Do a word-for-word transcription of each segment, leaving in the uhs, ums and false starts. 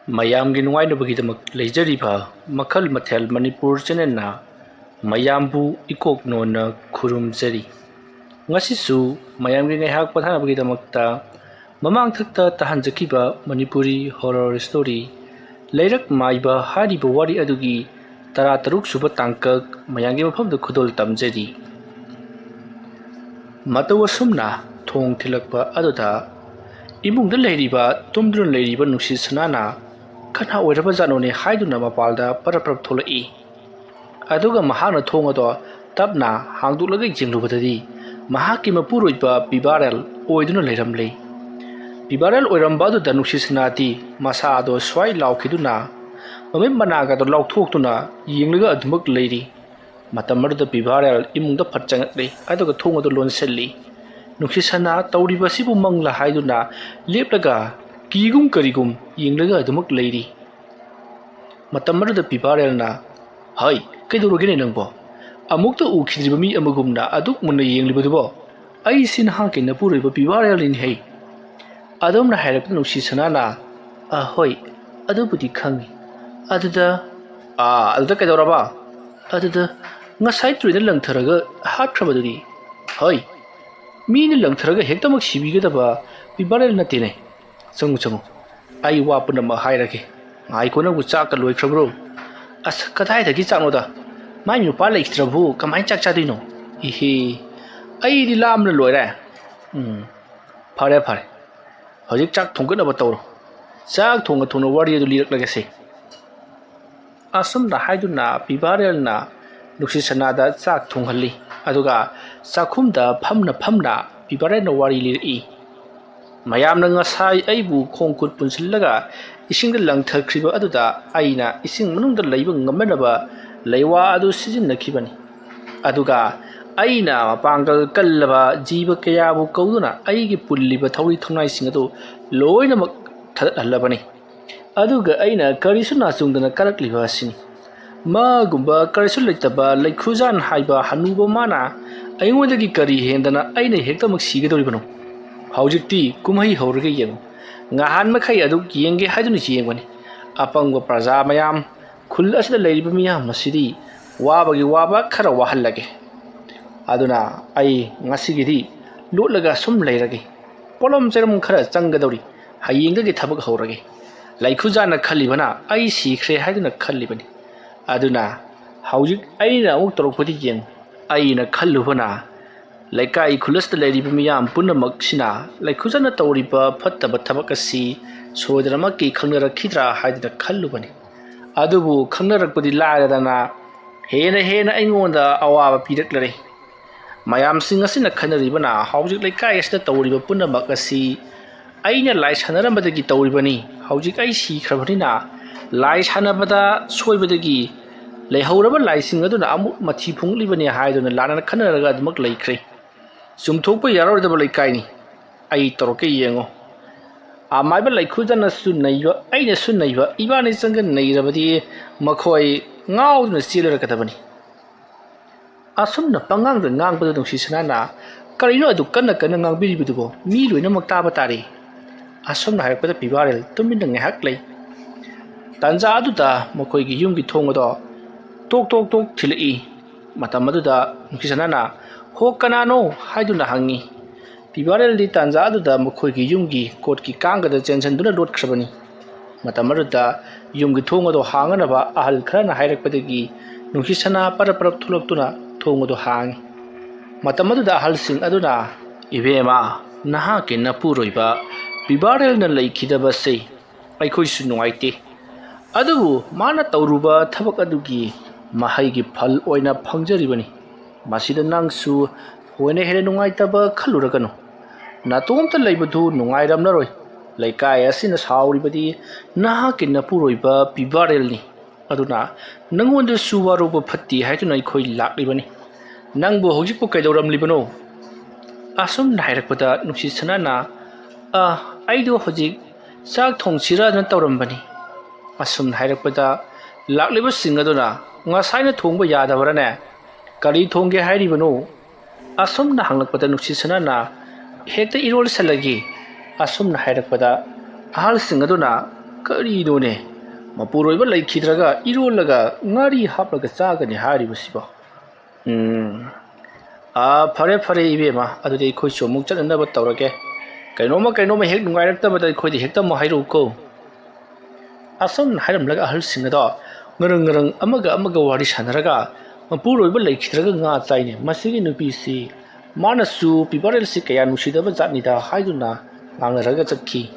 ꯃꯌꯥꯝꯒꯤ ꯅꯨꯡꯉꯥꯏꯅꯕꯒꯤꯗꯃꯛ ꯂꯩꯖꯔꯤꯕ ꯃꯈꯜ ꯃꯊꯦꯜ ꯃꯅꯤꯄꯨꯔ ꯆꯦꯅꯦꯜꯅ ꯃꯌꯥꯝꯕꯨ ꯏꯀꯣꯛ ꯅꯣꯟꯅ ꯈꯨꯔꯨꯝꯖꯔꯤ꯫ ꯉꯁꯤꯁꯨ ꯃꯌꯥꯝꯒꯤ ꯉꯥꯏꯍꯥꯛ ꯄꯣꯊꯥꯅꯕꯒꯤꯗꯃꯛꯇ ꯃꯃꯥꯡꯊꯛꯇ ꯇꯥꯍꯟꯖꯈꯤꯕ ꯃꯅꯤꯄꯨꯔꯤ ꯍꯣꯔꯣꯔ ꯁ꯭ꯇꯣꯔꯤ ꯂꯩꯔꯛ ꯃꯥꯏꯕ ꯍꯥꯏꯔꯤꯕ ꯋꯥꯔꯤ ꯑꯗꯨꯒꯤ ꯇꯔꯥꯇꯔꯨꯛ ꯁꯨꯕ ꯇꯥꯡꯀꯛ ꯃꯌꯥꯝꯒꯤ ꯃꯐꯝꯗ ꯈꯨꯗꯣꯜ ꯇꯝꯖꯔꯤ꯫ ꯃꯇꯧ ꯑꯁꯨꯝꯅ ꯊꯣꯡ ꯊꯤꯜꯂꯛꯄ ꯑꯗꯨꯗ ꯏꯃꯨꯡꯗ ꯂꯩꯔꯤꯕ ꯇꯨꯝꯗꯨꯅ ꯂꯩꯔꯤꯕ ꯅꯨꯡꯁꯤꯠ ꯁꯅꯥꯅ ꯀꯅꯥ ꯑꯣꯏꯔꯕꯖꯥꯠꯅꯣꯅꯦ ꯍꯥꯏꯗꯨꯅ ꯃꯄꯥꯜꯗ ꯄꯔꯞ ꯄꯔꯞ ꯊꯣꯛꯂꯛꯏ꯫ ꯑꯗꯨꯒ ꯃꯍꯥꯛꯅ ꯊꯣꯡ ꯑꯗꯣ ꯇꯞꯅ ꯍꯥꯡꯗꯣꯛꯂꯒ ꯌꯦꯡꯂꯨꯕꯗꯗꯤ ꯃꯍꯥꯛꯀꯤ ꯃꯄꯨꯔꯣꯏꯕ ꯄꯤꯕꯥꯔꯦꯜ ꯑꯣꯏꯗꯨꯅ ꯂꯩꯔꯝꯂꯦ꯫ ꯄꯤꯕꯥꯔꯦꯜ ꯑꯣꯏꯔꯝꯕ ꯑꯗꯨꯗ ꯅꯨꯡꯁꯤꯠ ꯁꯅꯥꯗꯤ ꯃꯁꯥ ꯑꯗꯣ ꯁ꯭ꯋꯥꯏ ꯂꯥꯎꯈꯤꯗꯨꯅ ꯃꯃꯤꯠ ꯃꯅꯥꯒꯗꯣ ꯂꯥꯎꯊꯣꯛꯇꯨꯅ ꯌꯦꯡꯂꯒ ꯑꯗꯨꯃꯛ ꯂꯩꯔꯤ꯫ ꯃꯇꯝ ꯑꯗꯨꯗ ꯄꯤꯕꯥꯔꯦꯜ ꯏꯃꯨꯡꯗ ꯐꯠ ꯆꯪꯉꯛꯂꯦ, ꯑꯗꯨꯒ ꯊꯣꯡ ꯑꯗꯨ ꯂꯣꯟꯁꯤꯜꯂꯤ꯫ ꯅꯨꯡꯁꯤꯠ ꯁꯅꯥ ꯇꯧꯔꯤꯕ ꯑꯁꯤꯕꯨ ꯃꯪꯂꯥ ꯍꯥꯏꯗꯨꯅ ꯂꯦꯞꯂꯒ ꯀꯤꯒꯨꯝ ꯀꯔꯤꯒꯨꯝ ꯌꯦꯡꯂꯒ ꯑꯗꯨꯃꯛ ꯂꯩꯔꯤ꯫ ꯃꯇꯝ ꯑꯗꯨꯗ ꯄꯤꯕꯥꯔꯦꯜꯅ, "ꯍꯩ, ꯀꯩꯗꯧꯔꯒꯦꯅꯦ ꯅꯪꯕꯣ? ꯑꯃꯨꯛꯇ ꯎꯈꯤꯗ꯭ꯔꯤꯕ ꯃꯤ ꯑꯃꯒꯨꯝꯅ ꯑꯗꯨꯛ ꯃꯨꯟꯅ ꯌꯦꯡꯂꯤꯕꯗꯨꯕꯣ? ꯑꯩꯁꯤ ꯅꯍꯥꯛꯀꯤ ꯅꯄꯨꯔꯣꯏꯕ ꯄꯤꯕꯥꯔꯦꯜꯅꯤꯅꯦ ꯍꯩ!" ꯑꯗꯣꯝꯅ ꯍꯥꯏꯔꯛꯄꯗ ꯅꯨꯡꯁꯤ ꯁꯅꯥꯅ, "ꯑ, ꯍꯣꯏ, ꯑꯗꯨꯕꯨꯗꯤ ꯈꯪꯉꯤ꯫ ꯑꯗꯨꯗ?" "ꯑꯥ, ꯑꯗꯨꯗ ꯀꯩꯗꯧꯔꯕ?" "ꯑꯗꯨꯗ ꯉꯁꯥꯏ ꯇꯨꯔꯦꯟꯗ ꯂꯪꯊꯔꯒ ꯍꯥꯠꯈ꯭ꯔꯕꯗꯨꯗꯤ?" "ꯍꯣꯏ, ꯃꯤꯅ ꯂꯪꯊꯔꯒ ꯍꯦꯛꯇꯃꯛ ꯁꯤꯕꯤꯒꯗꯕ ꯄꯤꯕꯥꯔꯦꯜ ꯅꯠꯇꯦꯅꯦ꯫ ꯆꯪꯉꯨ, ꯆꯪꯉꯨ, ꯑꯩ ꯋꯥ ꯄꯨꯝꯅꯃꯛ ꯍꯥꯏꯔꯒꯦ꯫ ꯉꯥꯏꯈꯣ, ꯅꯪꯕꯨ ꯆꯥꯛꯀ ꯂꯣꯏꯈ꯭ꯔꯕ꯭ꯔꯣ?" "ꯑꯁ, ꯀꯗꯥꯏꯗꯒꯤ ꯆꯥꯛꯅꯣꯗ? ꯃꯥꯏ ꯅꯨꯄꯥ ꯂꯩꯈꯤꯗ꯭ꯔꯕꯨ ꯀꯃꯥꯏꯅ ꯆꯥꯛ ꯆꯥꯗꯣꯏꯅꯣ? ꯏꯍꯦ, ꯑꯩꯗꯤ ꯂꯥꯝꯅ ꯂꯣꯏꯔꯦ꯫ ꯎꯝ, ꯐꯔꯦ, ꯐꯔꯦ꯫ ꯍꯧꯖꯤꯛ ꯆꯥꯛ ꯊꯣꯡꯒꯠꯅꯕ ꯇꯧꯔꯣ꯫ ꯆꯥꯛ ꯊꯣꯡꯅ ꯊꯣꯡꯅ ꯋꯥꯔꯤ ꯑꯗꯨ ꯂꯤꯔꯛꯂꯒꯦꯁꯦ꯫" ꯑꯁꯨꯝꯅ ꯍꯥꯏꯗꯨꯅ ꯄꯤꯕꯥꯔꯦꯜꯅ ꯅꯨꯡꯁꯤ ꯁꯅꯥꯗ ꯆꯥꯛ ꯊꯣꯡꯍꯜꯂꯤ꯫ ꯑꯗꯨꯒ ꯆꯥꯛꯈꯨꯝꯗ ꯐꯝꯅ ꯐꯝꯅ ꯄꯤꯕꯥꯔꯦꯜꯅ ꯋꯥꯔꯤ ꯂꯤꯔꯛꯏ꯫ "ꯃꯌꯥꯝꯅ ꯉꯁꯥꯏ ꯑꯩꯕꯨ ꯈꯣꯡ ꯈꯨꯠ ꯄꯨꯟꯁꯤꯜꯂꯒ ꯏꯁꯤꯡꯗ ꯂꯪꯊꯈ꯭ꯔꯤꯕ ꯑꯗꯨꯗ ꯑꯩꯅ ꯏꯁꯤꯡ ꯃꯅꯨꯡꯗ ꯂꯩꯕ ꯉꯝꯅꯅꯕ ꯂꯩꯋꯥ ꯑꯗꯨ ꯁꯤꯖꯤꯟꯅꯈꯤꯕꯅꯤ꯫ ꯑꯗꯨꯒ ꯑꯩꯅ ꯃꯄꯥꯡꯒꯜ ꯀꯜꯂꯕ ꯖꯤꯕ ꯀꯌꯥꯕꯨ ꯀꯧꯗꯨꯅ ꯑꯩꯒꯤ ꯄꯨꯜꯂꯤꯕ ꯊꯧꯔꯤ ꯊꯧꯅꯥꯏꯁꯤꯡ ꯑꯗꯨ ꯂꯣꯏꯅꯃꯛ ꯊꯥꯗꯠꯍꯜꯂꯕꯅꯤ꯫ ꯑꯗꯨꯒ ꯑꯩꯅ ꯀꯔꯤꯁꯨ ꯅꯥꯆꯨꯡꯗꯅ ꯀꯥꯔꯛꯂꯤꯕ ꯑꯁꯤꯅꯤ꯫ ꯃꯥꯒꯨꯝꯕ ꯀꯔꯤꯁꯨ ꯂꯩꯇꯕ ꯂꯩꯈꯨꯖꯥꯟ ꯍꯥꯏꯕ ꯍꯅꯨꯕ ꯃꯥꯅ ꯑꯩꯉꯣꯟꯗꯒꯤ ꯀꯔꯤ ꯍꯦꯟꯗꯅ ꯑꯩꯅ ꯍꯦꯛꯇꯃꯛ ꯁꯤꯒꯗꯧꯔꯤꯕꯅꯣ? ꯍꯧꯖꯤꯛꯇꯤ ꯀꯨꯝꯍꯩ ꯍꯧꯔꯒ ꯌꯦꯡꯉꯨ꯫ ꯉꯍꯥꯟ ꯃꯈꯩ ꯑꯗꯨ ꯌꯦꯡꯒꯦ ꯍꯥꯏꯗꯨꯅ ꯌꯦꯡꯕꯅꯤ꯫ ꯑꯄꯪꯕ ꯄ꯭ꯔꯖꯥ ꯃꯌꯥꯝ, ꯈꯨꯜ ꯑꯁꯤꯗ ꯂꯩꯔꯤꯕ ꯃꯤꯌꯥꯝ ꯑꯁꯤꯗꯤ ꯋꯥꯕꯒꯤ ꯋꯥꯕ ꯈꯔ ꯋꯥꯍꯜꯂꯒꯦ꯫ ꯑꯗꯨꯅ ꯑꯩ ꯉꯁꯤꯒꯤꯗꯤ ꯂꯣꯠꯂꯒ ꯁꯨꯝ ꯂꯩꯔꯒꯦ꯫ ꯄꯣꯠꯂꯝ ꯆꯩꯔꯝ ꯈꯔ ꯆꯪꯒꯗꯧꯔꯤ꯫ ꯍꯌꯦꯡꯗꯒꯤ ꯊꯕꯛ ꯍꯧꯔꯒꯦ꯫ ꯂꯩꯈꯨꯖꯥꯅ ꯈꯜꯂꯤꯕꯅ ꯑꯩ ꯁꯤꯈ꯭ꯔꯦ ꯍꯥꯏꯗꯨꯅ ꯈꯜꯂꯤꯕꯅꯤ꯫ ꯑꯗꯨꯅ ꯍꯧꯖꯤꯛ ꯑꯩꯅ ꯑꯃꯨꯛ ꯇꯧꯔꯛꯄꯗꯤ ꯌꯦꯡꯉꯨ꯫ ꯑꯩꯅ ꯈꯜꯂꯨꯕꯅ ꯂꯩꯀꯥꯏ ꯈꯨꯜ ꯑꯁꯤꯗ ꯂꯩꯔꯤꯕ ꯃꯤꯌꯥꯝ ꯄꯨꯝꯅꯃꯛꯁꯤꯅ ꯂꯩꯈꯨꯖꯥꯅ ꯇꯧꯔꯤꯕ ꯐꯠꯇꯕ ꯊꯕꯛ ꯑꯁꯤ ꯁꯣꯏꯗꯅꯃꯛꯀꯤ ꯈꯪꯅꯔꯛꯈꯤꯗ꯭ꯔꯥ ꯍꯥꯏꯗꯨꯅ ꯈꯜꯂꯨꯕꯅꯤ꯫ ꯑꯗꯨꯕꯨ ꯈꯪꯅꯔꯛꯄꯗꯤ ꯂꯥꯏꯔꯗꯅ ꯍꯦꯟꯅ ꯍꯦꯟꯅ ꯑꯩꯉꯣꯟꯗ ꯑꯋꯥꯕ ꯄꯤꯔꯛꯂꯔꯦ꯫ ꯃꯌꯥꯝꯁꯤꯡ ꯑꯁꯤꯅ ꯈꯟꯅꯔꯤꯕꯅ ꯍꯧꯖꯤꯛ ꯂꯩꯀꯥꯏ ꯑꯁꯤꯗ ꯇꯧꯔꯤꯕ ꯄꯨꯝꯅꯃꯛ ꯑꯁꯤ ꯑꯩꯅ ꯂꯥꯏ ꯁꯥꯟꯅꯔꯝꯕꯗꯒꯤ ꯇꯧꯔꯤꯕꯅꯤ꯫ ꯍꯧꯖꯤꯛ ꯑꯩ ꯁꯤꯈ꯭ꯔꯕꯅꯤꯅ ꯂꯥꯏ ꯁꯥꯟꯅꯕꯗ ꯁꯣꯏꯕꯗꯒꯤ ꯂꯩꯍꯧꯔꯕ ꯂꯥꯏꯁꯤꯡ ꯑꯗꯨꯅ ꯑꯃꯨꯛ ꯃꯊꯤ ꯐꯣꯡꯂꯤꯕꯅꯤ ꯍꯥꯏꯗꯨꯅ ꯂꯥꯟꯅ ꯈꯟꯅꯔꯒ ꯑꯗꯨꯃꯛ ꯂꯩꯈ꯭ꯔꯦ꯫ ꯆꯨꯝꯊꯣꯛꯄ ꯌꯥꯔꯣꯏꯗꯕ ꯂꯩꯀꯥꯏꯅꯤ꯫ ꯑꯩ ꯇꯧꯔꯛꯀꯦ ꯌꯦꯡꯉꯣ꯫ ꯑꯃꯥꯏꯕ ꯂꯩꯈꯨꯖꯅꯁꯨ ꯅꯩꯕ, ꯑꯩꯅꯁꯨ ꯅꯩꯕ, ꯏꯕꯥꯅꯤ ꯆꯪꯒ ꯅꯩꯔꯕꯗꯤ ꯃꯈꯣꯏ ꯉꯥꯎꯗꯨꯅ ꯆꯦꯜꯂꯔꯛꯀꯗꯕꯅꯤ꯫ ꯑꯁꯨꯝꯅ ꯄꯉꯥꯡꯗ ꯉꯥꯡꯕꯗ ꯅꯨꯡꯁꯤ ꯁꯅꯥꯅ, "ꯀꯔꯤꯅꯣ ꯑꯗꯨ ꯀꯟꯅ ꯀꯟꯅ ꯉꯥꯡꯕꯤꯔꯤꯕꯗꯨꯕꯣ? ꯃꯤ ꯂꯣꯏꯅꯃꯛ ꯇꯥꯕ ꯇꯥꯔꯦ"꯫ ꯑꯁꯨꯝꯅ ꯍꯥꯏꯔꯛꯄꯗ ꯄꯤꯕꯥꯔꯦꯜ ꯇꯨꯃꯤꯟꯅ ꯉꯥꯏꯍꯥꯛ ꯂꯩ꯫ ꯇꯥꯟꯖꯥ ꯑꯗꯨꯗ ꯃꯈꯣꯏꯒꯤ ꯌꯨꯝꯒꯤ ꯊꯣꯡ ꯑꯗꯣ ꯇꯣꯛ ꯇꯣꯛ ꯇꯣꯛ ꯊꯤꯜꯂꯛꯏ꯫ ꯃꯇꯝ ꯑꯗꯨꯗ ꯅꯨꯡꯁꯤ ꯁꯅꯥꯅ, "ꯍꯣ, ꯀꯅꯥꯅꯣ?" ꯍꯥꯏꯗꯨꯅ ꯍꯪꯉꯤ꯫ ꯄꯤꯕꯥꯔꯦꯜꯗꯤ ꯇꯥꯟꯖꯥ ꯑꯗꯨꯗ ꯃꯈꯣꯏꯒꯤ ꯌꯨꯝꯒꯤ ꯀꯣꯠꯀꯤ ꯀꯥꯡꯒꯗ ꯆꯦꯟꯁꯤꯟꯗꯨꯅ ꯂꯣꯠꯈ꯭ꯔꯕꯅꯤ꯫ ꯃꯇꯝ ꯑꯗꯨꯗ ꯌꯨꯝꯒꯤ ꯊꯣꯡ ꯑꯗꯨ ꯍꯥꯡꯅꯅꯕ ꯑꯍꯜ ꯈꯔꯅ ꯍꯥꯏꯔꯛꯄꯗꯒꯤ ꯅꯨꯡꯁꯤ ꯁꯅꯥ ꯄꯔꯞ ꯄꯔꯞ ꯊꯣꯛꯂꯛꯇꯨꯅ ꯊꯣꯡ ꯑꯗꯨ ꯍꯥꯡꯉꯤ꯫ ꯃꯇꯝ ꯑꯗꯨꯗ ꯑꯍꯜꯁꯤꯡ ꯑꯗꯨꯅ, "ꯏꯕꯦꯝꯃ, ꯅꯍꯥꯛꯀꯤ ꯅꯄꯨꯔꯣꯏꯕ ꯄꯤꯕꯥꯔꯦꯜꯅ ꯂꯩꯈꯤꯗꯕꯁꯦ ꯑꯩꯈꯣꯏꯁꯨ ꯅꯨꯡꯉꯥꯏꯇꯦ꯫ ꯑꯗꯨꯕꯨ ꯃꯥꯅ ꯇꯧꯔꯨꯕ ꯊꯕꯛ ꯑꯗꯨꯒꯤ ꯃꯍꯩꯒꯤ ꯐꯜ ꯑꯣꯏꯅ ꯐꯪꯖꯔꯤꯕꯅꯤ꯫ ꯃꯁꯤꯗ ꯅꯪꯁꯨ ꯍꯣꯏꯅ ꯍꯦꯟꯅ ꯅꯨꯡꯉꯥꯏꯇꯕ ꯈꯜꯂꯨꯔꯒꯅꯨ꯫ ꯅꯇꯣꯝꯇ ꯂꯩꯕꯗꯨ ꯅꯨꯡꯉꯥꯏꯔꯝꯂꯔꯣꯏ꯫ ꯂꯩꯀꯥꯏ ꯑꯁꯤꯅ ꯁꯥꯎꯔꯤꯕꯗꯤ ꯅꯍꯥꯛꯀꯤ ꯅꯄꯨꯔꯣꯏꯕ ꯄꯤꯕꯥꯔꯦꯜꯅꯤ꯫ ꯑꯗꯨꯅ ꯅꯪꯉꯣꯟꯗꯁꯨ ꯋꯥꯔꯧꯕ ꯐꯠꯇꯦ ꯍꯥꯏꯗꯨꯅ ꯑꯩꯈꯣꯏ ꯂꯥꯛꯂꯤꯕꯅꯤ꯫ ꯅꯪꯕꯨ ꯍꯧꯖꯤꯛꯄꯨ ꯀꯩꯗꯧꯔꯝꯂꯤꯕꯅꯣ?" ꯑꯁꯨꯝꯅ ꯍꯥꯏꯔꯛꯄꯗ ꯅꯨꯡꯁꯤ ꯁꯅꯥꯅ, "ꯑ, ꯑꯩꯗꯣ ꯍꯧꯖꯤꯛ ꯆꯥꯛ ꯊꯣꯡꯁꯤꯔꯅ ꯇꯧꯔꯝꯕꯅꯤ"꯫ ꯑꯁꯨꯝꯅ ꯍꯥꯏꯔꯛꯄꯗ ꯂꯥꯛꯂꯤꯕꯁꯤꯡ ꯑꯗꯨꯅ, "ꯉꯁꯥꯏꯅ ꯊꯣꯡꯕ ꯌꯥꯗꯕ꯭ꯔꯥꯅꯦ? ꯀꯔꯤ ꯊꯣꯡꯒꯦ ꯍꯥꯏꯔꯤꯕꯅꯣ?" ꯑꯁꯨꯝꯅ ꯍꯪꯂꯛꯄꯗ ꯅꯨꯡꯁꯤ ꯁꯅꯥꯅ, "ꯍꯦꯛꯇ ꯏꯔꯣꯜꯁꯜꯂꯒꯦ"꯫ ꯑꯁꯨꯝꯅ ꯍꯥꯏꯔꯛꯄꯗ ꯑꯍꯜꯁꯤꯡ ꯑꯗꯨꯅ, "ꯀꯔꯤꯅꯣꯅꯦ? ꯃꯄꯨꯔꯣꯏꯕ ꯂꯩꯈꯤꯗ꯭ꯔꯒ ꯏꯔꯣꯜꯂꯒ ꯉꯥꯔꯤ ꯍꯥꯞꯂꯒ ꯆꯥꯒꯅꯤ ꯍꯥꯏꯔꯤꯕꯁꯤꯕꯣ? ꯎꯝ, ꯑꯥ, ꯐꯔꯦ, ꯐꯔꯦ, ꯏꯕꯦꯝꯃ, ꯑꯗꯨꯗꯤ ꯑꯩꯈꯣꯏꯁꯨ ꯑꯃꯨꯛ ꯆꯠꯅꯅꯕ ꯇꯧꯔꯒꯦ꯫ ꯀꯩꯅꯣꯝꯃ, ꯀꯩꯅꯣꯝꯃ ꯍꯦꯛ ꯅꯨꯡꯉꯥꯏꯔꯛꯇꯕꯗ ꯑꯩꯈꯣꯏꯗ ꯍꯦꯛꯇ ꯑꯃꯨꯛ ꯍꯥꯏꯔꯛꯎꯀꯣ꯫ ꯑꯁꯨꯝꯅ ꯍꯥꯏꯔꯝꯂꯒ ꯑꯍꯜꯁꯤꯡ ꯑꯗꯣ ꯉꯔꯪ ꯉꯔꯪ ꯑꯃꯒ ꯑꯃꯒ ꯋꯥꯔꯤ ꯁꯥꯟꯅꯔꯒ ꯃꯄꯨꯔꯣꯏꯕ ꯂꯩꯈꯤꯗ꯭ꯔꯒ ꯉꯥ ꯆꯥꯏꯅꯦ꯫ ꯃꯁꯤꯒꯤ ꯅꯨꯄꯤꯁꯤ, ꯃꯥꯅꯁꯨ ꯄꯤꯕꯥꯔꯦꯜꯁꯤ ꯀꯌꯥ ꯅꯨꯡꯁꯤꯗꯕ ꯖꯥꯠꯅꯤꯗ ꯍꯥꯏꯗꯨꯅ ꯉꯥꯡꯅꯔꯒ ꯆꯠꯈꯤ꯫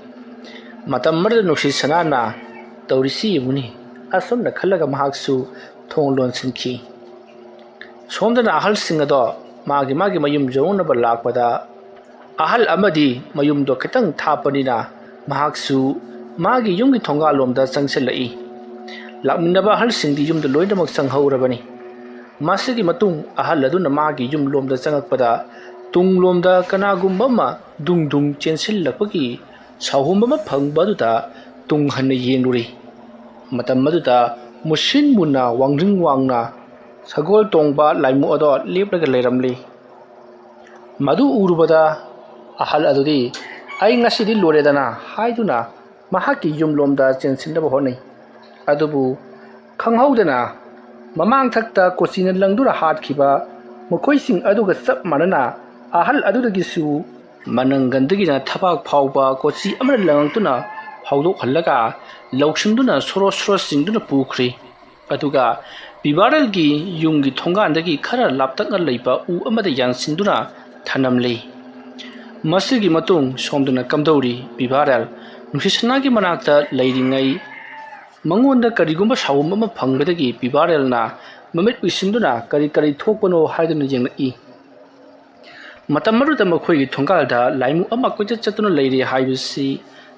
ꯃꯇꯝ ꯑꯃꯗ ꯅꯨꯡꯁꯤꯠ ꯁꯅꯥꯅ ꯇꯧꯔꯤꯁꯤ ꯌꯦꯡꯉꯨꯅꯤ꯫ ꯑꯁꯨꯝꯅ ꯈꯜꯂꯒ ꯃꯍꯥꯛꯁꯨ ꯊꯣꯡ ꯂꯣꯟꯁꯤꯟꯈꯤ꯫ ꯁꯣꯝꯗꯅ ꯑꯍꯜꯁꯤꯡ ꯑꯗꯣ ꯃꯥꯒꯤ ꯃꯥꯒꯤ ꯃꯌꯨꯝ ꯌꯧꯅꯕ ꯂꯥꯛꯄꯗ, ꯑꯍꯜ ꯑꯃꯗꯤ ꯃꯌꯨꯝꯗꯣ ꯈꯤꯇꯪ ꯊꯥꯞꯄꯅꯤꯅ ꯃꯍꯥꯛꯁꯨ ꯃꯥꯒꯤ ꯌꯨꯝꯒꯤ ꯊꯣꯡꯒꯥꯜꯂꯣꯝꯗ ꯆꯪꯁꯤꯜꯂꯛꯏ꯫ ꯂꯥꯛꯃꯤꯟꯅꯕ ꯑꯍꯜꯁꯤꯡꯗꯤ ꯌꯨꯝꯗ ꯂꯣꯏꯅꯃꯛ ꯆꯪꯍꯧꯔꯕꯅꯤ꯫ ꯃꯁꯤꯒꯤ ꯃꯇꯨꯡ ꯑꯍꯜ ꯑꯗꯨꯅ ꯃꯥꯒꯤ ꯌꯨꯝꯂꯣꯝꯗ ꯆꯪꯉꯛꯄꯗ, ꯇꯨꯡꯂꯣꯝꯗ ꯀꯅꯥꯒꯨꯝꯕ ꯑꯃ ꯗꯨꯡ ꯗꯨꯡ ꯆꯦꯟꯁꯤꯜꯂꯛꯄꯒꯤ ꯁꯥꯍꯨꯝ ꯑꯃ ꯐꯪꯕ ꯑꯗꯨꯗ ꯇꯨꯡ ꯍꯟꯅ ꯌꯦꯡꯂꯨꯔꯦ꯫ ꯃꯇꯝ ꯑꯗꯨꯗ ꯃꯨꯁꯤꯟ ꯃꯨꯅ ꯋꯥꯡꯗ꯭ꯔꯤꯡ ꯋꯥꯡꯅ ꯁꯒꯣꯜ ꯇꯣꯡꯕ ꯂꯥꯏꯃꯨ ꯑꯗꯣ ꯂꯦꯞꯂꯒ ꯂꯩꯔꯝꯂꯤ꯫ ꯃꯗꯨ ꯎꯔꯨꯕꯗ ꯑꯍꯜ ꯑꯗꯨꯗꯤ, "ꯑꯩ ꯉꯁꯤꯗꯤ ꯂꯣꯏꯔꯦꯗꯅ" ꯍꯥꯏꯗꯨꯅ ꯃꯍꯥꯛꯀꯤ ꯌꯨꯝꯂꯣꯝꯗ ꯆꯦꯟꯁꯤꯟꯅꯕ ꯍꯣꯠꯅꯩ꯫ ꯑꯗꯨꯕꯨ ꯈꯪꯍꯧꯗꯅ ꯃꯃꯥꯡꯊꯛꯇ ꯀꯣꯆꯤꯅ ꯂꯪꯗꯨꯅ ꯍꯥꯠꯈꯤꯕ ꯃꯈꯣꯏꯁꯤꯡ ꯑꯗꯨꯒ ꯆꯞ ꯃꯥꯟꯅꯅ, ꯑꯍꯜ ꯑꯗꯨꯗꯒꯤꯁꯨ ꯃꯅꯪꯒꯟꯗꯒꯤꯅ ꯊꯕꯥꯛ ꯐꯥꯎꯕ ꯀꯣꯆꯤ ꯑꯃꯅ ꯂꯪꯉꯛꯇꯨꯅ ꯐꯥꯎꯗꯣꯛꯍꯜꯂꯒ ꯂꯧꯁꯤꯟꯗꯨꯅ ꯁꯣꯔꯣ ꯁꯣꯔꯣ ꯆꯤꯡꯗꯨꯅ ꯄꯨꯈ꯭ꯔꯤ꯫ ꯑꯗꯨꯒ ꯄꯤꯕꯥꯔꯦꯜꯒꯤ ꯌꯨꯝꯒꯤ ꯊꯣꯡꯒꯥꯟꯗꯒꯤ ꯈꯔ ꯂꯥꯞꯇꯛꯅ ꯂꯩꯕ ꯎ ꯑꯃꯗ ꯌꯥꯟꯁꯤꯟꯗꯨꯅ ꯊꯅꯝꯂꯤ꯫ ꯃꯁꯤꯒꯤ ꯃꯇꯨꯡ ꯁꯣꯝꯗꯅ ꯀꯝꯗꯧꯔꯤ? ꯄꯤꯕꯥꯔꯦꯜ ꯅꯨꯡꯁꯤꯠ ꯁꯅꯥꯒꯤ ꯃꯅꯥꯛꯇ ꯂꯩꯔꯤꯉꯩ ꯃꯉꯣꯟꯗ ꯀꯔꯤꯒꯨꯝꯕ ꯁꯥꯎꯍꯨꯝ ꯑꯃ ꯐꯪꯕꯗꯒꯤ ꯄꯤꯕꯥꯔꯦꯜꯅ ꯃꯃꯤꯠ ꯎꯏꯁꯤꯟꯗꯨꯅ ꯀꯔꯤ ꯀꯔꯤ ꯊꯣꯛꯄꯅꯣ ꯍꯥꯏꯗꯨꯅ ꯌꯦꯡꯂꯛꯏ꯫ ꯃꯇꯝ ꯑꯗꯨꯗ ꯃꯈꯣꯏꯒꯤ ꯊꯣꯡꯒꯥꯜꯗ ꯂꯥꯏꯃꯨ ꯑꯃ ꯀꯣꯏꯆꯠ ꯆꯠꯇꯨꯅ ꯂꯩꯔꯤ ꯍꯥꯏꯕꯁꯤ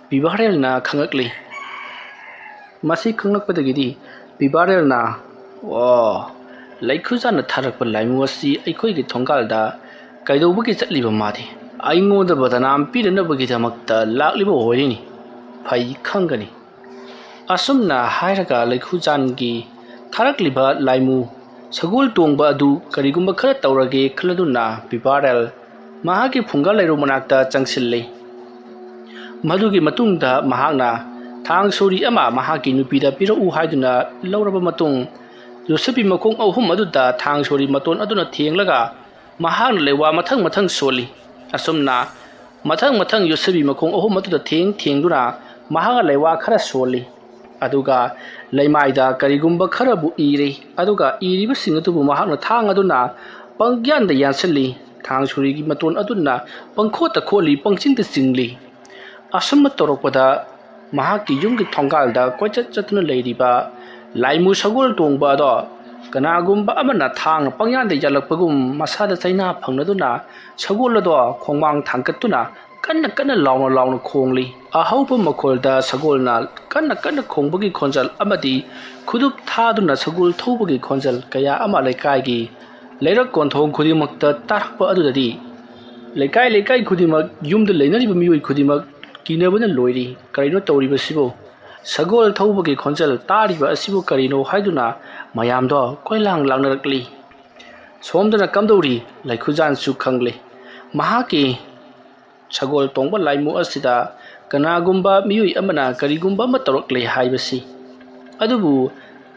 ꯄꯤꯕꯥꯔꯦꯜꯅ ꯈꯪꯂꯛꯂꯤ꯫ ꯃꯁꯤ ꯈꯪꯂꯛꯄꯗꯒꯤꯗꯤ ꯄꯤꯕꯥꯔꯦꯜꯅ, "ꯑꯣ, ꯂꯩꯈꯨꯖꯥꯟꯅ ꯊꯥꯔꯛꯄ ꯂꯥꯏꯃꯨ ꯑꯁꯤ ꯑꯩꯈꯣꯏꯒꯤ ꯊꯣꯡꯒꯥꯜꯗ ꯀꯩꯗꯧꯕꯒꯤ ꯆꯠꯂꯤꯕ ꯃꯥꯗꯤ? ꯑꯩꯉꯣꯟꯗ ꯕꯗꯅꯥꯝ ꯄꯤꯅꯅꯕꯒꯤꯗꯃꯛꯇ ꯂꯥꯛꯂꯤꯕ ꯑꯣꯏꯔꯤꯅꯤ꯫ ꯐꯩ ꯈꯪꯒꯅꯤ"꯫ ꯑꯁꯨꯝꯅ ꯍꯥꯏꯔꯒ ꯂꯩꯈꯨꯖꯥꯟꯒꯤ ꯊꯥꯔꯛꯂꯤꯕ ꯂꯥꯏꯃꯨ ꯁꯒꯣꯜ ꯇꯣꯡꯕ ꯑꯗꯨ ꯀꯔꯤꯒꯨꯝꯕ ꯈꯔ ꯇꯧꯔꯒꯦ ꯈꯜꯂꯗꯨꯅ ꯄꯤꯕꯥꯔꯦꯜ ꯃꯍꯥꯛꯀꯤ ꯐꯨꯡꯒꯥ ꯂꯩꯔꯧ ꯃꯅꯥꯛꯇ ꯆꯪꯁꯤꯜꯂꯤ꯫ ꯃꯗꯨꯒꯤ ꯃꯇꯨꯡꯗ ꯃꯍꯥꯛꯅ ꯊꯥꯡ ꯁꯣꯔꯤ ꯑꯃ ꯃꯍꯥꯛꯀꯤ ꯅꯨꯄꯤꯗ ꯄꯤꯔꯛꯎ ꯍꯥꯏꯗꯨꯅ ꯂꯧꯔꯕ ꯃꯇꯨꯡ, ꯌꯣꯠꯁꯕꯤ ꯃꯈꯣꯡ ꯑꯍꯨꯝ ꯑꯗꯨꯗ ꯊꯥꯡ ꯁꯣꯔꯤ ꯃꯇꯣꯟ ꯑꯗꯨꯅ ꯊꯦꯡꯂꯒ ꯃꯍꯥꯛꯅ ꯂꯩꯋꯥ ꯃꯊꯪ ꯃꯊꯪ ꯁꯣꯜꯂꯤ꯫ ꯑꯁꯨꯝꯅ ꯃꯊꯪ ꯃꯊꯪ ꯌꯣꯠꯁꯕꯤ ꯃꯈꯣꯡ ꯑꯍꯨꯝ ꯑꯗꯨꯗ ꯊꯦꯡ ꯊꯦꯡꯗꯨꯅ ꯃꯍꯥꯛꯅ ꯂꯩꯋꯥ ꯈꯔ ꯁꯣꯜꯂꯤ꯫ ꯑꯗꯨꯒ ꯂꯩꯃꯥꯏꯗ ꯀꯔꯤꯒꯨꯝꯕ ꯈꯔꯕꯨ ꯏꯔꯤ꯫ ꯑꯗꯨꯒ ꯏꯔꯤꯕꯁꯤꯡ ꯑꯗꯨꯕꯨ ꯃꯍꯥꯛꯅ ꯊꯥꯡ ꯑꯗꯨꯅ ꯄꯪꯌꯥꯟꯗ ꯌꯥꯟꯁꯤꯜꯂꯤ꯫ ꯊꯥꯡ ꯁꯣꯔꯤꯒꯤ ꯃꯇꯣꯟ ꯑꯗꯨꯅ ꯄꯪꯈꯣꯠꯇ ꯈꯣꯠꯂꯤ, ꯄꯪꯆꯤꯡꯗ ꯆꯤꯡꯂꯤ꯫ ꯑꯁꯨꯝꯅ ꯇꯧꯔꯛꯄꯗ ꯃꯍꯥꯛꯀꯤ ꯌꯨꯝꯒꯤ ꯊꯣꯡꯒꯥꯜꯗ ꯀꯣꯏꯆꯠ ꯆꯠꯇꯨꯅ ꯂꯩꯔꯤꯕ ꯂꯥꯏꯃꯨ ꯁꯒꯣꯜ ꯇꯣꯡꯕ ꯑꯗꯣ ꯀꯅꯥꯒꯨꯝꯕ ꯑꯃꯅ ꯊꯥꯡꯅ ꯄꯪꯌꯥꯟꯗ ꯌꯥꯜꯂꯛꯄꯒꯨꯝ ꯃꯁꯥꯗ ꯆꯩꯅꯥ ꯐꯪꯂꯗꯨꯅ ꯁꯒꯣꯜ ꯑꯗꯣ ꯈꯣꯡꯃꯥꯡ ꯊꯥꯡꯒꯠꯇꯨꯅ ꯀꯟꯅ ꯀꯟꯅ ꯂꯥꯎꯅ ꯂꯥꯎꯅ ꯈꯣꯡꯂꯤ꯫ ꯑꯍꯧꯕ ꯃꯈꯣꯜꯗ ꯁꯒꯣꯜꯅ ꯀꯟꯅ ꯀꯟꯅ ꯈꯣꯡꯕꯒꯤ ꯈꯣꯟꯖꯦꯜ ꯑꯃꯗꯤ ꯈꯨꯗꯨꯞ ꯊꯥꯗꯨꯅ ꯁꯒꯣꯜ ꯊꯧꯕꯒꯤ ꯈꯣꯟꯖꯦꯜ ꯀꯌꯥ ꯑꯃ ꯂꯩꯀꯥꯏꯒꯤ ꯂꯩꯔꯛ ꯀꯣꯟꯊꯣꯡ ꯈꯨꯗꯤꯡꯃꯛꯇ ꯇꯥꯔꯛꯄ ꯑꯗꯨꯗꯗꯤ ꯂꯩꯀꯥꯏ ꯂꯩꯀꯥꯏ ꯈꯨꯗꯤꯡꯃꯛ, ꯌꯨꯝꯗ ꯂꯩꯅꯔꯤꯕ ꯃꯤꯑꯣꯏ ꯈꯨꯗꯤꯡꯃꯛ ꯀꯤꯅꯕꯅ ꯂꯣꯏꯔꯤ꯫ ꯀꯔꯤꯅꯣ ꯇꯧꯔꯤꯕꯁꯤꯕꯨ? ꯁꯒꯣꯜ ꯊꯧꯕꯒꯤ ꯈꯣꯟꯖꯦꯜ ꯇꯥꯔꯤꯕ ꯑꯁꯤꯕꯨ ꯀꯔꯤꯅꯣ ꯍꯥꯏꯗꯨꯅ ꯃꯌꯥꯝꯗꯣ ꯀꯣꯏꯂꯥꯡ ꯂꯥꯡꯅꯔꯛꯂꯤ꯫ ꯁꯣꯝꯗꯅ ꯀꯝꯗꯧꯔꯤ? ꯂꯩꯈꯨꯖꯥꯟꯁꯨ ꯈꯪꯂꯦ꯫ ꯃꯍꯥꯛꯀꯤ ꯁꯒꯣꯜ ꯇꯣꯡꯕ ꯂꯥꯏꯃꯨ ꯑꯁꯤꯗ ꯀꯅꯥꯒꯨꯝꯕ ꯃꯤꯑꯣꯏ ꯑꯃꯅ ꯀꯔꯤꯒꯨꯝꯕ ꯑꯃ ꯇꯧꯔꯛꯂꯦ ꯍꯥꯏꯕꯁꯤ꯫ ꯑꯗꯨꯕꯨ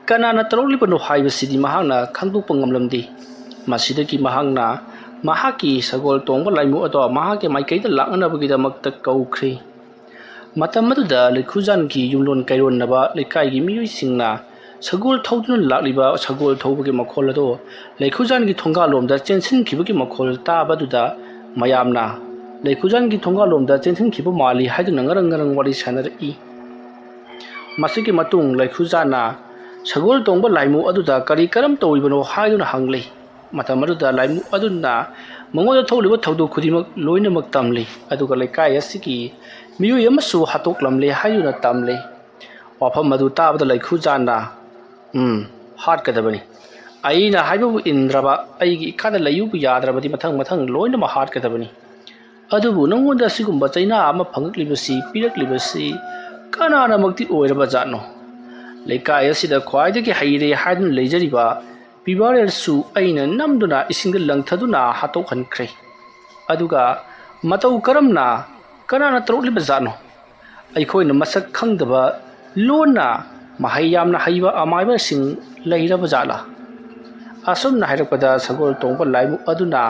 ꯀꯅꯥꯅ ꯇꯧꯔꯛꯂꯤꯕꯅꯣ ꯍꯥꯏꯕꯁꯤꯗꯤ ꯃꯍꯥꯛꯅ ꯈꯪꯗꯣꯛꯄ ꯉꯝꯂꯝꯗꯦ꯫ ꯃꯁꯤꯗꯒꯤ ꯃꯍꯥꯛꯅ ꯃꯍꯥꯛꯀꯤ ꯁꯒꯣꯜ ꯇꯣꯡꯕ ꯂꯥꯏꯃꯨ ꯑꯗꯣ ꯃꯍꯥꯛꯀꯤ ꯃꯥꯏꯀꯩꯗ ꯂꯥꯛꯅꯅꯕꯒꯤꯗꯃꯛꯇ ꯀꯧꯈ꯭ꯔꯦ꯫ ꯃꯇꯝ ꯑꯗꯨꯗ ꯂꯩꯈꯨꯖꯥꯟꯒꯤ ꯌꯨꯝꯂꯣꯟ ꯀꯩꯔꯣꯟꯅꯕ ꯂꯩꯀꯥꯏꯒꯤ ꯃꯤꯑꯣꯏꯁꯤꯡꯅ ꯁꯒꯣꯜ ꯊꯧꯗꯨꯅ ꯂꯥꯛꯂꯤꯕ ꯁꯒꯣꯜ ꯊꯧꯕꯒꯤ ꯃꯈꯣꯜ ꯑꯗꯨ ꯂꯩꯈꯨꯖꯥꯟꯒꯤ ꯊꯣꯡꯒꯥꯜꯂꯣꯝꯗ ꯆꯦꯟꯁꯤꯟꯈꯤꯕꯒꯤ ꯃꯈꯣꯜ ꯇꯥꯕꯗꯨꯗ ꯃꯌꯥꯝꯅ ꯂꯩꯈꯨꯖꯥꯟꯒꯤ ꯊꯣꯡꯒꯥꯜꯂꯣꯝꯗ ꯆꯦꯟꯁꯤꯟꯈꯤꯕ ꯃꯥꯜꯂꯤ ꯍꯥꯏꯗꯨꯅ ꯉꯔꯪ ꯉꯔꯪ ꯋꯥꯔꯤ ꯁꯥꯟꯅꯔꯛꯏ꯫ ꯃꯁꯤꯒꯤ ꯃꯇꯨꯡ ꯂꯩꯈꯨꯖꯥꯟꯅ ꯁꯒꯣꯜ ꯇꯣꯡꯕ ꯂꯥꯏꯃꯨ ꯑꯗꯨꯗ ꯀꯔꯤ ꯀꯔꯝ ꯇꯧꯔꯤꯕꯅꯣ ꯍꯥꯏꯗꯨꯅ ꯍꯪꯂꯤ꯫ ꯃꯇꯝ ꯑꯗꯨꯗ ꯂꯥꯏꯃꯨ ꯑꯗꯨꯅ ꯃꯉꯣꯟꯗ ꯊꯣꯛꯂꯤꯕ ꯊꯧꯗꯣꯛ ꯈꯨꯗꯤꯡꯃꯛ ꯂꯣꯏꯅꯃꯛ ꯇꯝꯂꯤ, ꯑꯗꯨꯒ ꯂꯩꯀꯥꯏ ꯑꯁꯤꯒꯤ ꯃꯤꯑꯣꯏ ꯑꯃꯁꯨ ꯍꯥꯠꯇꯣꯛꯂꯝꯂꯦ ꯍꯥꯏꯗꯨꯅ ꯇꯝꯂꯤ꯫ ꯋꯥꯐꯝ ꯑꯗꯨ ꯇꯥꯕꯗ ꯂꯩꯈꯨꯖꯥꯟꯅ, "ꯎꯝ, ꯍꯥꯠꯀꯗꯕꯅꯤ꯫ ꯑꯩꯅ ꯍꯥꯏꯕꯕꯨ ꯏꯟꯗ꯭ꯔꯕ, ꯑꯩꯒꯤ ꯏꯈꯥꯗ ꯂꯩꯌꯨꯕꯨ ꯌꯥꯗ꯭ꯔꯕꯗꯤ ꯃꯊꯪ ꯃꯊꯪ ꯂꯣꯏꯅꯃꯛ ꯍꯥꯠꯀꯗꯕꯅꯤ꯫ ꯑꯗꯨꯕꯨ ꯅꯉꯣꯟꯗ ꯑꯁꯤꯒꯨꯝꯕ ꯆꯩꯅꯥ ꯑꯃ ꯐꯪꯂꯛꯂꯤꯕꯁꯤ, ꯄꯤꯔꯛꯂꯤꯕꯁꯤ ꯀꯅꯥꯅꯃꯛꯇꯤ ꯑꯣꯏꯔꯕ ꯖꯥꯠꯅꯣ? ꯂꯩꯀꯥꯏ ꯑꯁꯤꯗ ꯈ꯭ꯋꯥꯏꯗꯒꯤ ꯍꯩꯔꯦ ꯍꯥꯏꯗꯨꯅ ꯂꯩꯖꯔꯤꯕ ꯄꯤꯕꯥꯔꯦꯜꯁꯨ ꯑꯩꯅ ꯅꯝꯗꯨꯅ ꯏꯁꯤꯡꯗ ꯂꯪꯊꯗꯨꯅ ꯍꯥꯠꯇꯣꯛꯍꯟꯈ꯭ꯔꯦ꯫ ꯑꯗꯨꯒ ꯃꯇꯧ ꯀꯔꯝꯅ, ꯀꯅꯥꯅ ꯇꯧꯔꯛꯂꯤꯕ ꯖꯥꯠꯅꯣ? ꯑꯩꯈꯣꯏꯅ ꯃꯁꯛ ꯈꯪꯗꯕ ꯂꯣꯟꯅ ꯃꯍꯩ ꯌꯥꯝꯅ ꯍꯩꯕ ꯑꯃꯥꯏꯕꯁꯤꯡ ꯂꯩꯔꯕ ꯖꯥꯠꯂꯥ? ꯑꯁꯨꯝꯅ ꯍꯥꯏꯔꯛꯄꯗ ꯁꯒꯣꯜ ꯇꯣꯡꯕ ꯂꯥꯏꯃꯨ ꯑꯗꯨꯅ